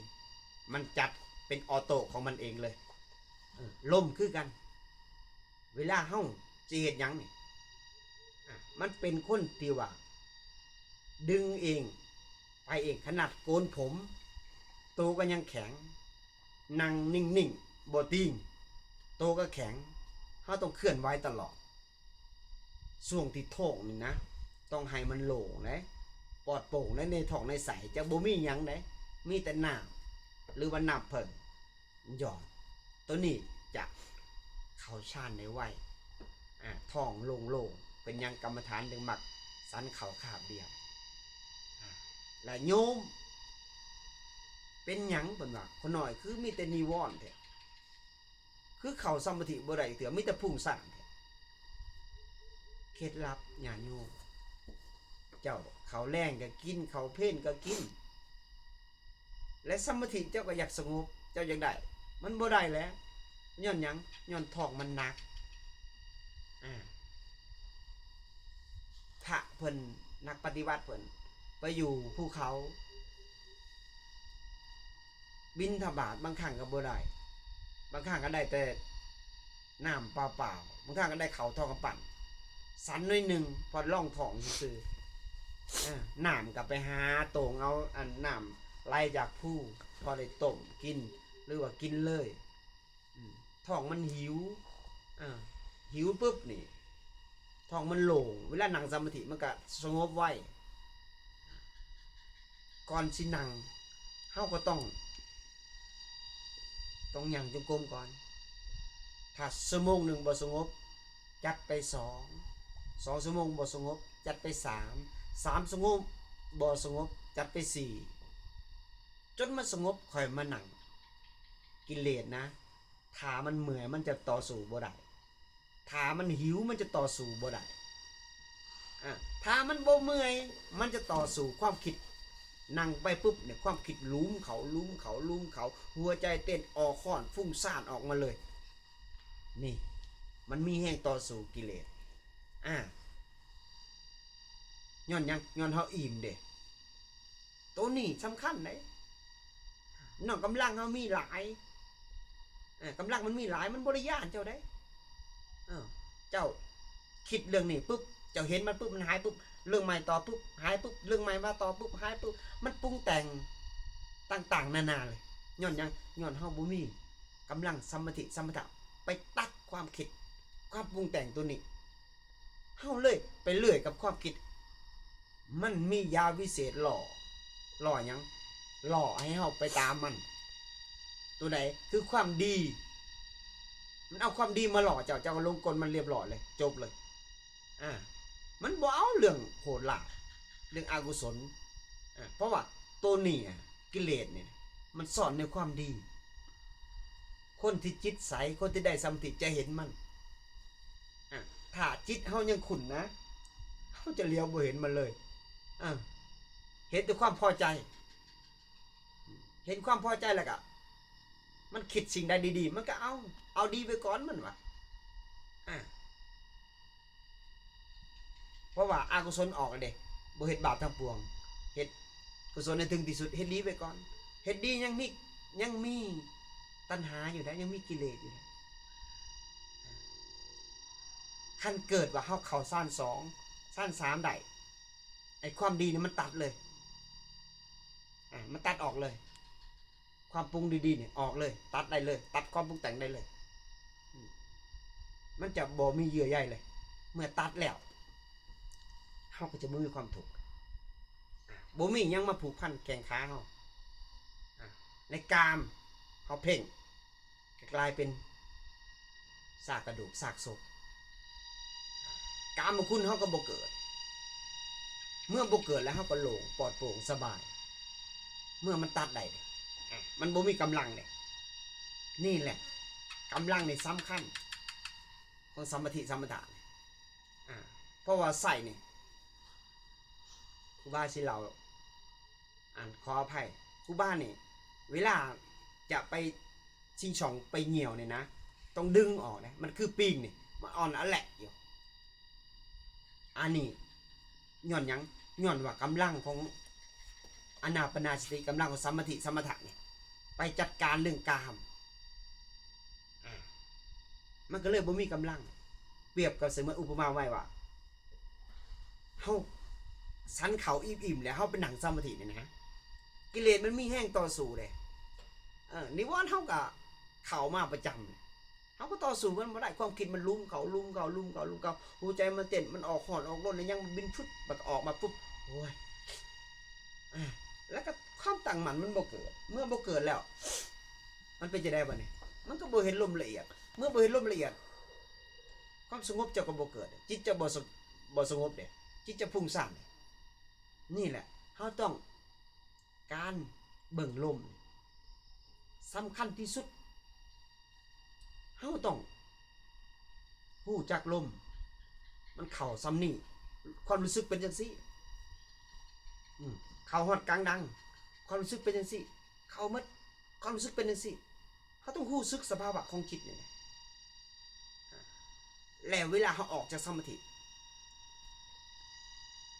ມັນຈັດເປັນອໍໂຕ້ຂອງມັນເອງເລີຍ. ເອີ ລົມຄືກັນ ເວລາເຮົາ ຊິເຮັດຫຍັງນີ້? ອາ ມັນເປັນຄົນທີ່ວ່າດຶງເອງ ໄປເອງ ຂະໜາດໂກນຜົມ ໂຕກໍຍັງແຂງ, ນັ່ງນິ່ງໆ ບໍ່ຕີງ ໂຕກໍແຂງ. ເຮົາຕ້ອງເຄື່ອນໄຫວຕະຫຼອດ. ຊ່ວງທີ່ທ້ອງນີ້ນະ ຕ້ອງໃຫ້ມັນໂລ່ງເດ້ ປອດໂປ່ງເດ້ ໃນທ້ອງໃນໄສ້ ຈະບໍ່ມີຫຍັງເດ້ ມີແຕ່ນ້ຳ ຫຼືວ່ານ້ຳເຜິ້ງ ມັນຢ່ອນ ໂຕນີ້ຈະເຂົ້າຊານໄດ້ໄວ. ອາ ທ້ອງໂລ່ງໆ ເປັນຫຍັງກຳມະຖານຈຶ່ງມັກສັນເຂົ້າຄາບດຽວ? ອາ ລະໂຍມ ເປັນຫຍັງ ເພິ່ນວ່າ ຂ້ານ້ອຍຄືມີແຕ່ນິວອນແທ້? ຄືເຂົ້າສະມາທິບໍ່ໄດ້ເທື່ອ ມີແຕ່ພຸ້ງສ້ານແທ້? ເຄັດລັບຍາດໂຍມ ເຈົ້າເຂົ້າແລງກໍກິນ ເຂົ້າເພນກໍກິນ ແລະ ສະມາທິເຈົ້າກໍຢາກສະຫງົບ ເຈົ້າຢາກໄດ້ ມັນບໍ່ໄດ້ແຫຼະ. ຍ້ອນຫຍັງ? ຍ້ອນທ້ອງມັນໜັກ. ອາ ພະເພິ່ນ ນັກປະຕິວັດເພິ່ນ ໄປຢູ່ພູເຂົາ ບິນທະບາດບາງຄັ້ງກໍບໍ່ໄດ້ ບາງຄັ້ງກໍໄດ້ແຕ່ນ້ຳເປົ່າໆ ບາງຄັ້ງກໍໄດ້ເຂົ້າທ້ອງກຳປັ້ນ ສັນໜ້ອຍໜຶ່ງ ພໍລອງທ້ອງຊື່ໆ. ເອີ ນ້ຳກໍໄປຫາໂຕ່ງເອົາ ອັນ ນ້ຳໄຫຼຈາກພູ ພໍໄດ້ຕົ້ມກິນ ຫຼືວ່າກິນເລີຍ. ອືມ ທ້ອງມັນຫິວ ອາ ຫິວປຶບນີ້ ທ້ອງມັນໂລ່ງ ເວລານັ່ງສະມາທິມັນກະສະຫງົບໄວ. ກ່ອນຊິນັ່ງ ເຮົາກໍຕ້ອງ ຕ້ອງຍ່າງຈົງກົມກ່ອນ. ຖ້າຊົ່ວໂມງໜຶ່ງບໍ່ສະຫງົບ ຈັດໄປສອງ, ສອງຊົ່ວໂມງບໍ່ສະຫງົບ ຈັດໄປສາມ, ສາມຊົ່ວໂມງບໍ່ສະຫງົບ ຈັດໄປສີ່ ຈົນມັນສະຫງົບ ຄ່ອຍມານັ່ງ. ກິເລດນະ ຖ້າມັນເມື່ອຍ ມັນຈະຕໍ່ສູ້ບໍ່ໄດ້. ຖ້າມັນຫິວ ມັນຈະຕໍ່ສູ້ບໍ່ໄດ້. ອາ ຖ້າມັນບໍ່ເມື່ອຍ ມັນຈະຕໍ່ສູ້ຄວາມຄິດ. ນັ່ງໄປປຶບນີ້ ຄວາມຄິດຫຼຸມເຂົ້າ ຫຼຸມເຂົ້າ ຫຼຸມເຂົ້າ ຫົວໃຈເຕັ້ນ ອອກຮ້ອນ ຟຸ້ງຊານອອກມາເລີຍ. ນີ້ ມັນມີແຮງຕໍ່ສູ້ກິເລດ. ອາ ຍ້ອນຫຍັງ? ຍ້ອນເຮົາອີ່ມເດ້. ໂຕນີ້ສຳຄັນເດ້. ນ້ອງກຳລັງເຮົາມີຫຼາຍ ເອີ ກຳລັງມັນມີຫຼາຍ ມັນບໍ່ໄດ້ຢ້ານເຈົ້າເດ້. ເອີ ເຈົ້າຄິດເລື່ອງນີ້ປຶບ ເຈົ້າເຫັນມັນປຶບ ມັນຫາຍປຶບ ເລື່ອງໃໝ່ຕໍ່ປຶບ ຫາຍປຶບ ເລື່ອງໃໝ່ມາຕໍ່ປຶບ ຫາຍປຶບ ມັນປຸງແຕ່ງຕ່າງໆນານາເລີຍ. ຍ້ອນຫຍັງ? ຍ້ອນເຮົາບໍ່ມີກຳລັງສະມາທິສະມະຖະ ໄປຕັດຄວາມຄິດ ຄວາມປຸງແຕ່ງໂຕນີ້. ເຮົາເລີຍໄປເລື່ອຍກັບຄວາມຄິດ. ມັນມີຢາວິເສດຫຼໍ່. ຫຼໍ່ຫຍັງ? ຫຼໍ່ໃຫ້ເຮົາໄປຕາມມັນ. ໂຕໃດ? ຄືຄວາມດີ. ມັນເອົາຄວາມດີມາຫຼໍ່ເຈົ້າ, ເຈົ້າກໍຫຼົງກົນມັນລຽບຮ້ອຍເລີຍ, ຈົບເລີຍ. ອາ ມັນບໍ່ເອົາເລື່ອງໂຫດຮ້າຍ, ເລື່ອງອະກຸສົນ. ອາ ເພາະວ່າໂຕນີ້ ອາ ກິເລດນີ້ ມັນສ້ອນໃນຄວາມດີ. ຄົນທີ່ຈິດໃສ, ຄົນທີ່ໄດ້ສະມາທິຈະເຫັນມັນ. ອາ ຖ້າຈິດເຮົາຍັງຂຸ້ນນະ, ເຮົາຈະຫຼຽວບໍ່ເຫັນມັນເລີຍ. ອາ ເຫັນແຕ່ຄວາມພໍໃຈ. ເຫັນຄວາມພໍໃຈແລ້ວກະ ມັນຄິດສິ່ງໃດດີໆ ມັນກະເອົາ, ເອົາດີໄວ້ກ່ອນ ມັນວ່າ. ອາ ເພາະວ່າອະກຸສົນອອກແລ້ວເດ້, ບໍ່ເຮັດບາບທັງປວງ, ເຮັດກຸສົນໃຫ້ເຖິງທີ່ສຸດ, ເຮັດດີໄວ້ກ່ອນ. ເຮັດດີຍັງມີ, ຍັງມີຕັນຫາຢູ່ໃດ໋, ຍັງມີກິເລດຢູ່ໃດ໋. ຄັນເກີດວ່າເຮົາເຂົ້າຊານສອງ, ຊານສາມໄດ້, ໄອ້ຄວາມດີນີ້ມັນຕັດເລີຍ. ອາ ມັນຕັດອອກເລີຍ. ຄວາມປຸງດີໆນີ້ອອກເລີຍ, ຕັດໄດ້ເລີຍ, ຕັດຄວາມປຸງແຕ່ງໄດ້ເລີຍ. ອືມ ມັນຈະບໍ່ມີເຍື່ອໃຍເລີຍ. ເມື່ອຕັດແລ້ວ ເຮົາກໍຈະບໍ່ມີຄວາມທຸກ. ອາ ບໍ່ມີຫຍັງມາຜູກພັນແຂ້ງຂາເຮົາ. ອາ ໃນກາມເຮົາເພັ່ງ ກໍກາຍເປັນຊາກກະດູກ ຊາກສົບ. ກາມະຄຸນເຮົາກໍບໍ່ເກີດ. ເມື່ອບໍ່ເກີດແລ້ວ ເຮົາກໍໂລ່ງ ປອດໂປ່ງ ສະບາຍ. ເມື່ອມັນຕັດໄດ້ເດ້ ອາ ມັນບໍ່ມີກຳລັງເດ້. ນີ້ແຫຼະ ກຳລັງນີ້ສຳຄັນຂອງສະມາທິສະມະຖະນີ້. ອາ ເພາະວ່າໄສ້ນີ້ ຄູບາຊິເລົ່າ ອັນ ຂໍອະໄພ ຄູບານີ້ ເວລາຈະໄປຊິງຊ່ອງໄປຍ່ຽວນີ້ນະ ຕ້ອງດຶງອອກເດ້. ມັນຄືປີງນີ້ ມັນອ່ອນອະແລະຢູ່. ອັນນີ້ຍ້ອນຫຍັງ? ຍ້ອນວ່າກຳລັງຂອງອານາປານາສະຕິ, ກຳລັງຂອງສະມາທິສະມະຖະນີ້ ໄປຈັດການເລື່ອງກາມ. ອາ ມັນກໍເລີຍບໍ່ມີກຳລັງ. ປຽບກັບສະເໝືອນອຸປະມາໄວ້ວ່າ ເຮົາສັນເຂົ້າອີ່ມໆ ແລ້ວເຮົາໄປນັ່ງສະມາທິນີ້ນະ ກິເລດມັນມີແຮງຕໍ່ສູ້ເດ້. ເອີ ນິວອນເຮົາກໍເຂົ້າມາປະຈຳ ເຮົາກໍຕໍ່ສູ້ມັນບໍ່ໄດ້ ຄວາມຄິດມັນລຸມເຂົ້າ ລຸມເຂົ້າ ລຸມເຂົ້າ ລຸມເຂົ້າ ຫົວໃຈມັນເຕັ້ນ ມັນອອກຮ້ອນອອກລົນ ແລ້ວຍັງມັນບິນຟຶບ ບັດອອກມາປຸບ ໂອ້ຍ ອາ ແລ້ວກໍຄວາມຕັ້ງໝັ້ນມັນບໍ່ເກີດ ເມື່ອບໍ່ເກີດແລ້ວ ມັນເປັນຈັ່ງໃດບັດນີ້? ມັນກໍບໍ່ເຫັນລົມລະອຽດ ເມື່ອບໍ່ເຫັນລົມລະອຽດ ຄວາມສະຫງົບເຈົ້າກໍບໍ່ເກີດ ຈິດເຈົ້າບໍ່ສະ ບໍ່ສະຫງົບເດ້ ຈິດເຈົ້າຟຸ້ງຊ່ານເດ້. ນີ້ແຫຼະ ເຮົາຕ້ອງ ການເບິ່ງລົມສຳຄັນທີ່ສຸດ ເຮົາຕ້ອງຮູ້ຈັກລົມ ມັນເຂົ້າສ່ຳນີ້ ຄວາມຮູ້ສຶກເປັນຈັ່ງຊີ້ ອືມ ເຂົ້າຮອດກາງດັງ ຄວາມຮູ້ສຶກເປັນຈັ່ງຊີ້ ເຂົ້າໝົດ ຄວາມຮູ້ສຶກເປັນຈັ່ງຊີ້ ເຮົາຕ້ອງຮູ້ສຶກສະພາວະຂອງຈິດນີ້ແຫຼະ ແລ້ວເວລາເຮົາອອກຈາກສະມາທິ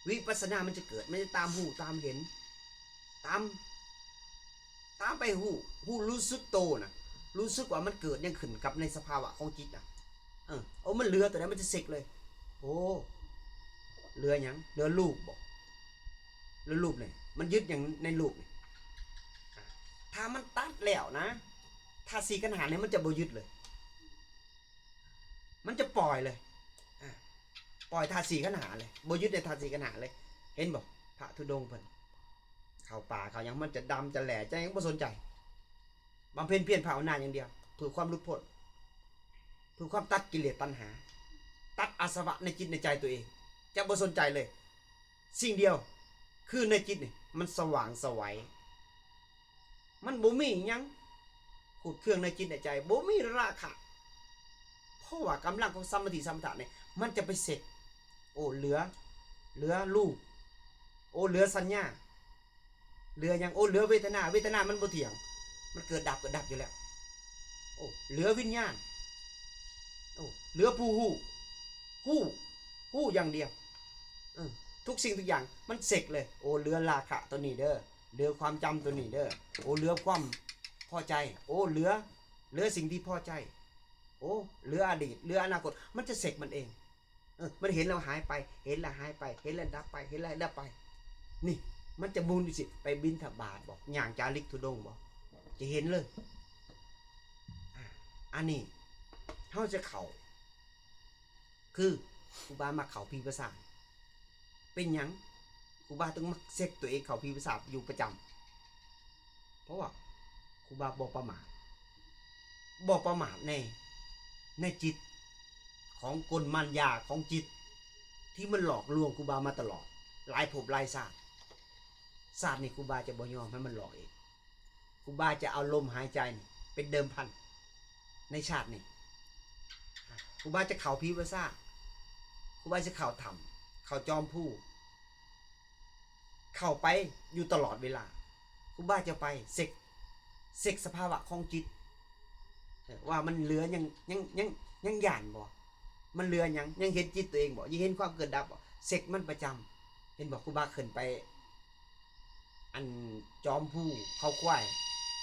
ວິປັດສະນາມັນຈະເກີດ ມັນຈະຕາມຮູ້ຕາມເຫັນ ຕາມ ຕາມໄປຮູ້ ຮູ້ ຮູ້ສຶກໂຕນະ ຮູ້ສຶກວ່າມັນເກີດຫຍັງຂຶ້ນກັບໃນສະພາວະຂອງຈິດນະ ເອີ ໂອ້ ມັນເຫຼືອຕົວໃດ ມັນຈະເຊັກເລີຍ ໂອ້ ເຫຼືອຫຍັງ? ເຫຼືອຮູບບໍ? ເຫຼືອຮູບນີ້ ມັນຍຶດຫຍັງໃນຮູບນີ້? ອາ ຖ້າມັນຕັດແລ້ວນະ ທາດສີ່ຂັນຫ້ານີ້ມັນຈະບໍ່ຍຶດເລີຍ ມັນຈະປ່ອຍເລີຍ ອາ ປ່ອຍທາດສີ່ຂັນຫ້າເລີຍ ບໍ່ຍຶດໃນທາດສີ່ຂັນຫ້າເລີຍ ເຫັນບໍ່? ພະທຸດົງເພິ່ນ ເຂົ້າປ່າເຂົ້າຫຍັງ ມັນຈະດຳຈະແຫຼຈະຫຍັງບໍ່ສົນໃຈ ບຳເພັນພຽນພາວະນາຢ່າງດຽວ ເພື່ອຄວາມຫຼຸດພົ້ນ ເພື່ອຄວາມຕັດກິເລດຕັນຫາ ຕັດອາສະວະໃນຈິດໃນໃຈຕົວເອງ ຈະບໍ່ສົນໃຈເລີຍ ສິ່ງດຽວຄືໃນຈິດນີ້ມັນສະຫວ່າງສະໄຫວ ມັນບໍ່ມີຫຍັງ ຂູດເຄືອງໃນຈິດໃນໃຈ ບໍ່ມີລາຄະ ເພາະວ່າກຳລັງຂອງສະມາທິສະມະຖະນີ້ ມັນຈະໄປເຊັກ ໂອ້ ເຫຼືອ ເຫຼືອຮູບ ໂອ້ ເຫຼືອສັນຍາ ເຫຼືອຫຍັງ? ໂອ້ ເຫຼືອເວທະນາ ເວທະນາມັນບໍ່ທ່ຽງ ມັນເກີດດັບ ເກີດດັບຢູ່ແລ້ວ ໂອ້ ເຫຼືອວິນຍານ ໂອ້ ເຫຼືອຜູ້ຮູ້ ຮູ້ ຮູ້ຢ່າງດຽວ ເອີ ທຸກສິ່ງທຸກຢ່າງມັນເຊັກເລີຍ ໂອ້ ເຫຼືອລາຄະຕົວນີ້ເດີ ເຫຼືອຄວາມຈຳຕົວນີ້ເດີ ໂອ້ ເຫຼືອຄວາມພໍໃຈ ໂອ້ ເຫຼືອ ເຫຼືອສິ່ງທີ່ພໍໃຈ ໂອ້ ເຫຼືອອະດີດ ເຫຼືອອະນາຄົດ ມັນຈະເຊັກມັນເອງ ເອີ ມັນເຫັນແລ້ວຫາຍໄປ ເຫັນແລ້ວຫາຍໄປ ເຫັນແລ້ວດັບໄປ ເຫັນແລ້ວດັບໄປ ນີ້ ມັນຈະໝູນຢູ່ຊີ້ ໄປບິນທະບາດບໍ ຍ່າງຈາລິກທຸດົງບໍ ຈະເຫັນເລີຍ ອາ ອັນນີ້ເຮົາຈະເຂົ້າ ຄືຄູບາມັກເຂົ້າພິວາສາດ ເປັນຫຍັງຄູບາຈຶ່ງມັກເຊັກຕົວເອງເຂົ້າພິວາສາດຢູ່ປະຈຳ? ເພາະວ່າຄູບາບໍ່ປະໝາດ ບໍ່ປະໝາດໃນ ໃນຈິດຂອງກົນມານຢາຂອງຈິດ ທີ່ມັນຫຼອກລວງຄູບາມາຕະຫຼອດ ຫຼາຍພົບຫຼາຍຊາດ. ຊາດນີ້ຄູບາຈະບໍ່ຍອມໃຫ້ມັນຫຼອກອີກ. ຄູບາຈະເອົາລົມຫາຍໃຈນີ້ເປັນເດີມພັນໃນຊາດນີ້. ຄູບາຈະເຂົ້າຜີປ່າຊ້າ, ຄູບາຈະເຂົ້າຖ້ຳ, ເຂົ້າຈອມພູ, ເຂົ້າໄປຢູ່ຕະຫຼອດເວລາ. ຄູບາຈະໄປເຊັກ, ເຊັກສະພາວະຂອງຈິດ ເອີ ວ່າມັນເຫຼືອຍັງ, ຍັງ, ຍັງ, ຍັງຢ້ານບໍ່? ມັນເຫຼືອຫຍັງ? ຍັງເຫັນຈິດຕົວເອງບໍ່? ຍັງເຫັນຄວາມເກີດດັບບໍ່? ເຊັກມັນປະຈຳ. ເຫັນບໍ່? ຄູບາຂຶ້ນໄປ ອັນຈອມພູເຂົາຄວາຍ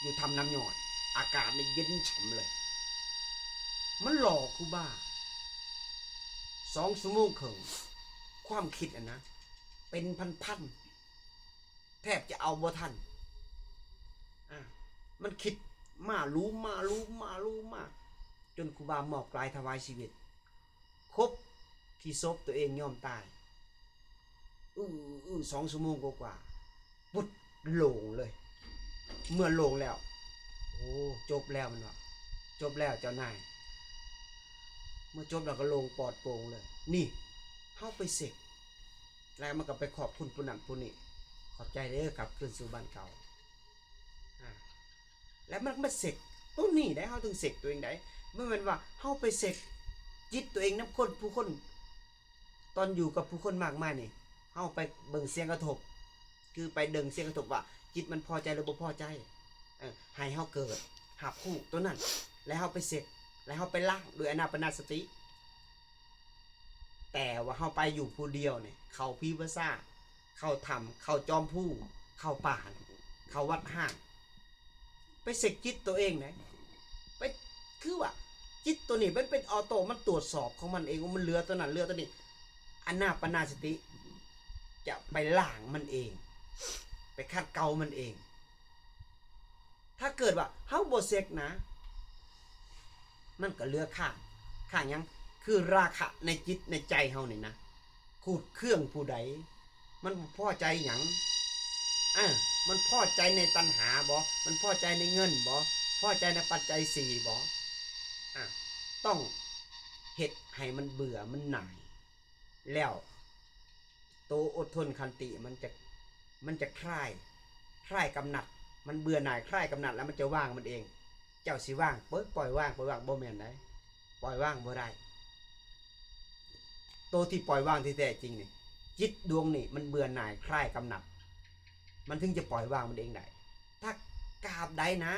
ຢູ່ຖ້ຳນ້ຳຍອດ ອາກາດນີ້ເຢັນຊ່ຳເລີຍ. ມັນຫຼອກຄູບາສອງຊົ່ວໂມງເຄິ່ງ. ຄວາມຄິດຫັ້ນນະ ເປັນພັນໆ ແທບຈະເອົາບໍ່ທັນ. ອາ ມັນຄິດມາ ລູມມາ ລູມມາ ລູມມາ ຈົນຄູບາມອບກາຍຖວາຍຊີວິດ. ຄົບທີ່ສົບຕົວເອງຍອມຕາຍ ອືໆ ສອງຊົ່ວໂມງກວ່າໆ ປຸດ ໂລ່ງເລີຍ. ເມື່ອໂລ່ງແລ້ວ ໂອ້ ຈົບແລ້ວ ມັນວ່າ ຈົບແລ້ວເຈົ້ານາຍ. ເມື່ອຈົບແລ້ວກໍໂລ່ງປອດໂປ່ງເລີຍ. ນີ້ເຮົາໄປເຊັກ ແລ້ວມັນກໍໄປຂອບຄຸນຜູ້ນັ້ນຜູ້ນີ້ ຂອບໃຈເດີ ກັບຄືນສູ່ບ້ານເກົ່າ. ອາ ແລ້ວມັນມາເຊັກຕົວນີ້ໄດ໋ ເຮົາເຖິງເຊັກຕົວເອງໄດ໋. ບໍ່ແມ່ນວ່າເຮົາໄປເຊັກຈິດຕົວເອງນຳຄົນຜູ້ຄົນ. ຕອນຢູ່ກັບຜູ້ຄົນມາກມາຍນີ້ ເຮົາໄປເບິ່ງສຽງກະທົບ ຄືໄປເບິ່ງສຽງກະທົບວ່າຈິດມັນພໍໃຈຫຼືບໍ່ພໍໃຈ ເອີ ໃຫ້ເຮົາເກີດຮັບຮູ້ຕົວນັ້ນ ແລ້ວເຮົາໄປເຊັກ ແລ້ວເຮົາໄປລ້າງດ້ວຍອານາປານະສະຕິ. ແຕ່ວ່າເຮົາໄປຢູ່ຜູ້ດຽວນີ້ ເຂົ້າຜີປ່າຊ້າ ເຂົ້າຖ້ຳ ເຂົ້າຈອມພູ ເຂົ້າປ່າ ເຂົ້າວັດຮ້າງ ໄປເຊັກຈິດຕົວເອງໄດ໋ ໄປ ຄືວ່າ ຈິດຕົວນີ້ມັນເປັນອອໂຕ ມັນຕວດສອບຂອງມັນເອງວ່າມັນເຫຼືອຕົວນັ້ນ ເຫຼືອຕົວນີ້. ອານາປານາສະຕິຈະໄປລ້າງມັນເອງ ໄປຂັດເກົາມັນເອງ. ຖ້າເກີດວ່າເຮົາບໍ່ເຊັກນະ ມັນກໍເຫຼືອຄ້າງ. ຄ້າງຫຍັງ? ຄືລາຄະໃນຈິດໃນໃຈເຮົານີ້ນະ ຂູດເຄືອງຜູ້ໃດ? ມັນບໍ່ພໍໃຈຫຍັງ? ອາ ມັນພໍໃຈໃນຕັນຫາບໍ? ມັນພໍໃຈໃນເງິນບໍ? ພໍໃຈໃນປັດໄຈສີ່ບໍ? ອາ ຕ້ອງເຮັດໃຫ້ມັນເບື່ອມັນໜ່າຍ ແລ້ວໂຕອົດທົນຂັນຕິມັນຈະ ມັນຈະຄລາຍ ຄລາຍກຳໜັດ. ມັນເບື່ອໜ່າຍ ຄລາຍກຳໜັດ ແລ້ວມັນຈະວາງມັນເອງ. ເຈົ້າຊິວາງ ເປີດ ປ່ອຍວາງ ປ່ອຍວາງ ບໍ່ແມ່ນໃດ. ປ່ອຍວາງບໍ່ໄດ້. ໂຕທີ່ປ່ອຍວາງທີ່ແທ້ຈິງນີ້ ຈິດດວງນີ້ມັນເບື່ອໜ່າຍ ຄລາຍກຳໜັດ ມັນເຖິງຈະປ່ອຍວາງມັນເອງໄດ້. ຖ້າກາບໃດນະ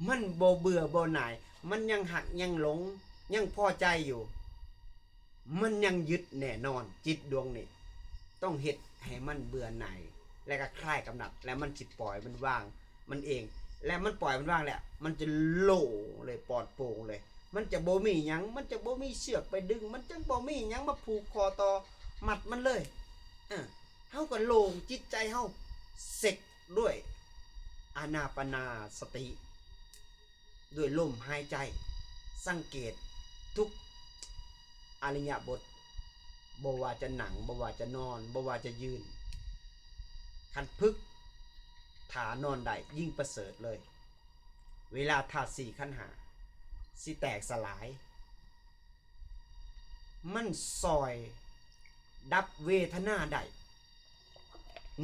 ມັນບໍ່ເບື່ອບໍ່ໜ່າຍ ມັນຍັງຮັກຍັງຫຼົງ ຍັງພໍໃຈຢູ່ ມັນຍັງຍຶດແນ່ນອນ. ຈິດດວງນີ້ຕ້ອງເຮັດໃຫ້ມັນເບື່ອໜ່າຍ ແລະກໍຄລາຍກຳໜັດ ແລ້ວມັນຊິປ່ອຍມັນວາງມັນເອງ. ແລະມັນປ່ອຍມັນວາງແລ້ວ ມັນຈະໂລ່ງເລີຍ ປອດໂປ່ງເລີຍ. ມັນຈະບໍ່ມີຫຍັງ ມັນຈະບໍ່ມີເຊືອກໄປດຶງ ມັນຈະບໍ່ມີຫຍັງມາຜູກຂໍ້ຕໍ່ມັດມັນເລີຍ. ເອີ ເຮົາກໍໂລ່ງຈິດໃຈເຮົາ ເຊັກດ້ວຍອານາປານາສະຕິ ດ້ວຍລົມຫາຍໃຈ. ສັງເກດທຸກອິລິຍາບົດ ບໍ່ວ່າຈະນັ່ງ ບໍ່ວ່າຈະນອນ ບໍ່ວ່າຈະຢືນ. ຄັນຝຶກທ່ານອນໄດ້ ຍິ່ງປະເສີດເລີຍ. ເວລາທາດສີ່ຂັນຫ້າຊິແຕກສະຫຼາຍ ມັນຊ່ອຍດັບເວທະນາໄດ້.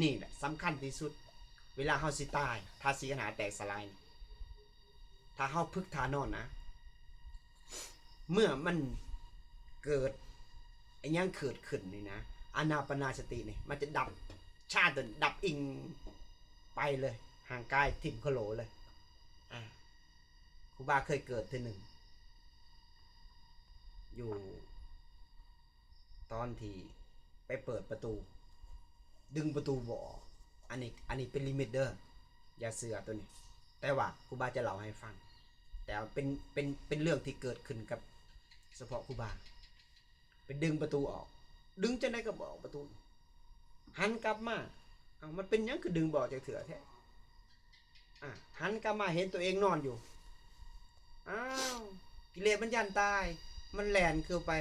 ນີ້ແຫຼະສຳຄັນທີ່ສຸດ ເວລາເຮົາຊິຕາຍ ທາດສີ່ຂັນຫ້າແຕກສະຫຼາຍນີ້. ຖ້າເຮົາຝຶກທ່ານອນນະ ເມື່ອມັນເກີດອີ່ຫຍັງເກີດຂຶ້ນນີ້ນະ ອານາປານາສະຕິນີ້ ມັນຈະດັບ ຊາຕົນດັບອີ່ງໄປເລີຍ ຮ່າງກາຍຖິ້ມໂຄໂລເລີຍ. ອາ ຄູບາເຄີຍເກີດເທື່ອໜຶ່ງ ຢູ່ຕອນທີ່ໄປເປີດປະຕູ ດຶງປະຕູບໍ່ອອກ. ອັນນີ້ ອັນນີ້ເປັນລິມິດເດີ ຢ່າເຊື່ອໂຕນີ້. ແຕ່ວ່າຄູບາຈະເລົ່າໃຫ້ຟັງ ແຕ່ວ່າເປັນ ເປັນ ເປັນເລື່ອງທີ່ເກີດຂຶ້ນກັບສະເພາະຄູບາ. ໄປດຶງປະຕູອອກ ດຶງຈັ່ງໃດກໍບໍ່ອອກປະຕູ. ຫັນກັບມາ ເອົ້າ ມັນເປັນຫຍັງຄືດຶງບໍ່ອອກຈັກເທື່ອແທ້? ອາ ຫັນກັບມາເຫັນຕົວເອງນອນຢູ່ ອ້າວ ກິເລດມັນຢ້ານຕາຍ ມັນແລ່ນເຂົ້າໄປ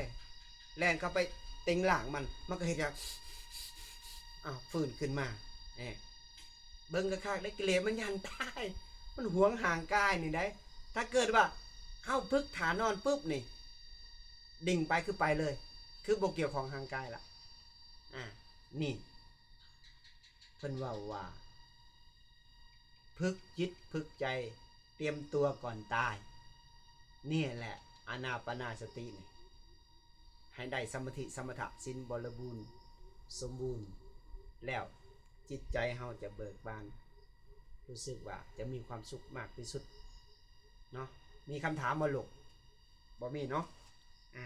ແລ່ນເຂົ້າໄປເຕັງລ່າງມັນ ມັນກໍເຮັດຫຍັງ? ອ້າວ ຟື້ນຂຶ້ນມາ ເອີ ເບິ່ງຄັກໆເດ້ ກິເລດມັນຢ້ານຕາຍ ມັນຫວງຮ່າງກາຍນີ້ໃດ໋. ຖ້າເກີດວ່າເຮົາຝຶກທ່ານອນປຶບນີ້ ດິ່ງໄປຄືໄປເລີຍ ຄືບໍ່ກ່ຽວຂ້ອງຮ່າງກາຍລະ. ອາ ນີ້ ເພິ່ນເວົ້າວ່າ ຝຶກຈິດຝຶກໃຈ ຕຽມຕົວກ່ອນຕາຍ. ນີ້ແຫຼະ ອານາປານາສະຕິນີ້ ໃຫ້ໄດ້ສະມາທິສະມະຖະ ສິນບໍລິບູນສົມບູນ ແລ້ວຈິດໃຈເຮົາຈະເບີກບານ ຮູ້ສຶກວ່າຈະມີຄວາມສຸກມາກທີ່ສຸດເນາະ. ມີຄຳຖາມບໍ່ລູກ? ບໍ່ມີເນາະ. ອາ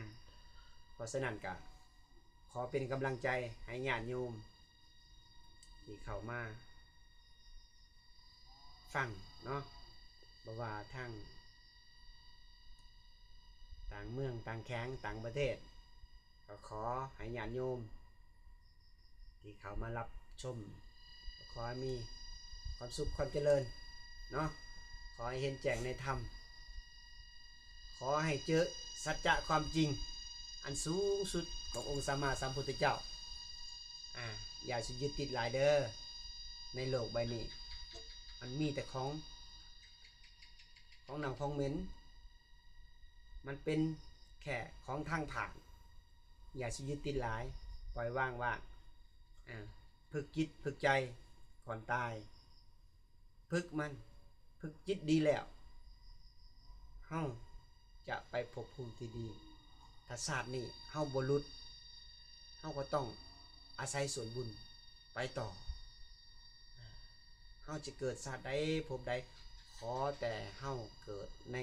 ເພາະສະນັ້ນກະຂໍເປັນກຳລັງໃຈໃຫ້ຍາດໂຍມທີ່ເຂົ້າມາ ຟັງເນາະ ບໍ່ວ່າທາງຕ່າງເມືອງ ຕ່າງແຂວງ ຕ່າງປະເທດ ກໍຂໍໃຫ້ຍາດໂຍມທີ່ເຂົ້າມາຮັບຊົມ ກໍຂໍໃຫ້ມີຄວາມສຸກຄວາມຈະເລີນເນາະ. ຂໍໃຫ້ເຫັນແຈ້ງໃນທຳ ຂໍໃຫ້ເຈີສັດຈະຄວາມຈິງອັນສູງສຸດຂອງອົງສຳມາສຳພຸດທະເຈົ້າ. ອາ ຢ່າຊິຍຶດຕິດຫຼາຍເດີ ໃນໂລກໃບນີ້ ມັນມີແຕ່ຂອງ ຂອງເນົ່າຂອງເໝັນ ມັນເປັນແຄ່ຂອງທາງຜ່ານ. ຢ່າຊິຍຶດຕິດຫຼາຍ ປ່ອຍວາງວ່າງ. ອາ ຝຶກຈິດຝຶກໃຈກ່ອນຕາຍ ຝຶກມັນ ຝຶກຈິດດີແລ້ວ ເຮົາຈະໄປພົບພູມທີ່ດີ. ຖ້າຊາດນີ້ເຮົາບໍ່ຫຼຸດ ເຮົາກໍຕ້ອງອາໄສສ່ວນບຸນໄປຕໍ່. ເຮົາຈະເກີດຊາດໃດພົບໃດ ຂໍແຕ່ເຮົາເກີດໃນ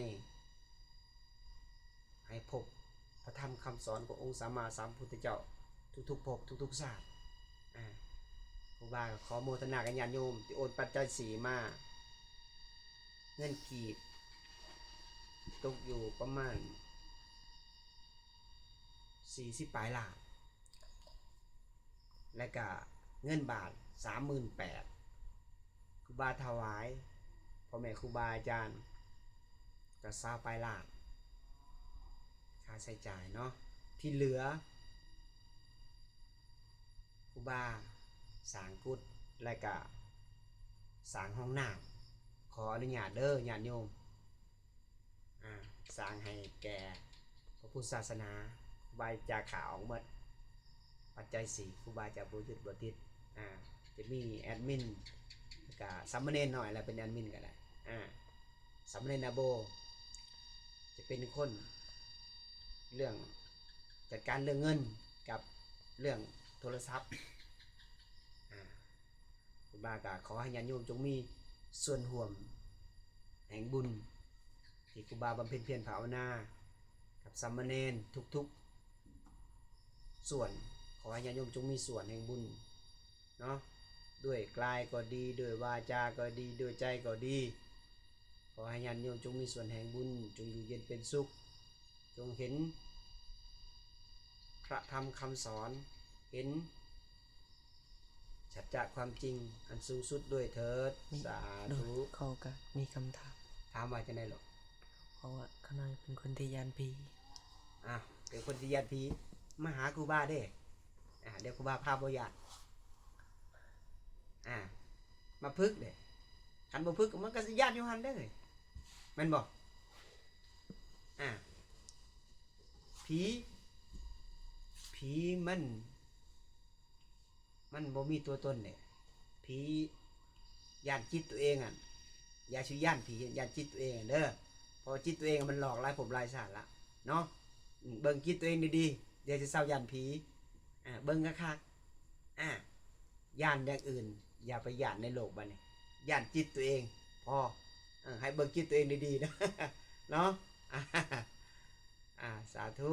ໃຫ້ພົບພະທຳຄຳສອນຂອງອົງສຳມາສຳພຸດທະເຈົ້າທຸກໆພົບທຸກໆຊາດ. ອາ ຄູບາກໍຂໍໂມທະນາກັບຍາດໂຍມທີ່ໂອນປັດໄຈສີ່ມາ ເງິນກີບ ຕົກຢູ່ປະມານສີ່ສິບປາຍລ້ານ ແລະກະເງິນບາດສາມໝື່ນແປດ ຄູບາຖວາຍພໍ່ແມ່ຄູບາອາຈານກະຊາວປາຍລ້ານ ຄ່າໃຊ້ຈ່າຍເນາະ ທີ່ເຫຼືອ ຄູບາສ້າງກຸດ ແລະກະສ້າງຫ້ອງນ້ຳ ຂໍອະນຸຍາດເດີຍາດໂຍມ ອາ ສ້າງໃຫ້ແກ່ພະພຸດທະສາສະໜາ ຄູບາຈາຂາອອກໝົດ ປັດໄຈສີ່ ຄູບາຈາບໍ່ຢຸດບໍ່ຕິດ ອາ ຈະມີແອດມິນ ແລະກະສາມະເນນນ້ອຍ ແລະເປັນແອດມິນກໍໄດ້ ອາ ສາມະເນນອາໂບ ຈະເປັນຄົນເລື່ອງ ຈັດການເລື່ອງເງິນກັບເລື່ອງໂທລະສັບ ອາ ຄູບາກໍຂໍໃຫ້ຍາດໂຍມຈົ່ງມີສ່ວນຮ່ວມແຫ່ງບຸນ ທີ່ຄູບາບຳເພັນພຽນພາວະນາ ກັບສາມະເນນທຸກໆສ່ວນ ຂໍໃຫ້ຍາດໂຍມຈົ່ງມີສ່ວນແຫ່ງບຸນເນາະ ດ້ວຍກາຍກໍດີ ດ້ວຍວາຈາກໍດີ ດ້ວຍໃຈກໍດີ ຂໍໃຫ້ຍາດໂຍມຈົ່ງມີສ່ວນແຫ່ງບຸນ ຈົ່ງຢູ່ເຢັນເປັນສຸກ ຈົ່ງເຫັນພະທຳຄຳສອນ ເຫັນສັດຈະຄວາມຈິງອັນສູງສຸດດ້ວຍເທີດ ມີ ສາທຸ ໂດຍ ເຂົາກະມີຄຳຖາມ ຖາມວ່າຈັ່ງໃດລູກ? ເພາະວ່າຂ້ານ້ອຍເປັນຄົນທີ່ຢ້ານຜີ ອາ ເປັນຄົນທີ່ຢ້ານຜີ ມາຫາຄູບາເດ້ ອາ ດຽວຄູບາພາບໍ່ຢ້ານ ອາ ມາຝຶກເດ້ ຄັນບໍ່ຝຶກມັນກໍຊິຢ້ານຢູ່ຫັ້ນເດ້ ແມ່ນບໍ່? ອາ ຜີ ຜີມັນ ມັນບໍ່ມີຕົວຕົນເດ້ ຜີຢ້ານຈິດຕົວເອງຫັ້ນ ຢ່າຊິຢ້ານຜີ ຢ້ານຈິດຕົວເອງຫັ້ນເດີ ເພາະຈິດຕົວເອງມັນຫຼອກຫຼາຍພົບຫຼາຍຊາດລະເນາະ ເບິ່ງຈິດຕົວເອງດີໆ ດຽວຊິເຊົາຢ້ານຜີ ອາ ເບິ່ງຄັກໆ ອາ ຢ້ານຢ່າງອື່ນ ຢ່າໄປຢ້ານໃນໂລກບາດນີ້ ຢ້ານຈິດຕົວເອງພໍ ເອີ ໃຫ້ເບິ່ງຈິດຕົວເອງດີໆ ເນາະ ເນາະ ອາ ສາທຸ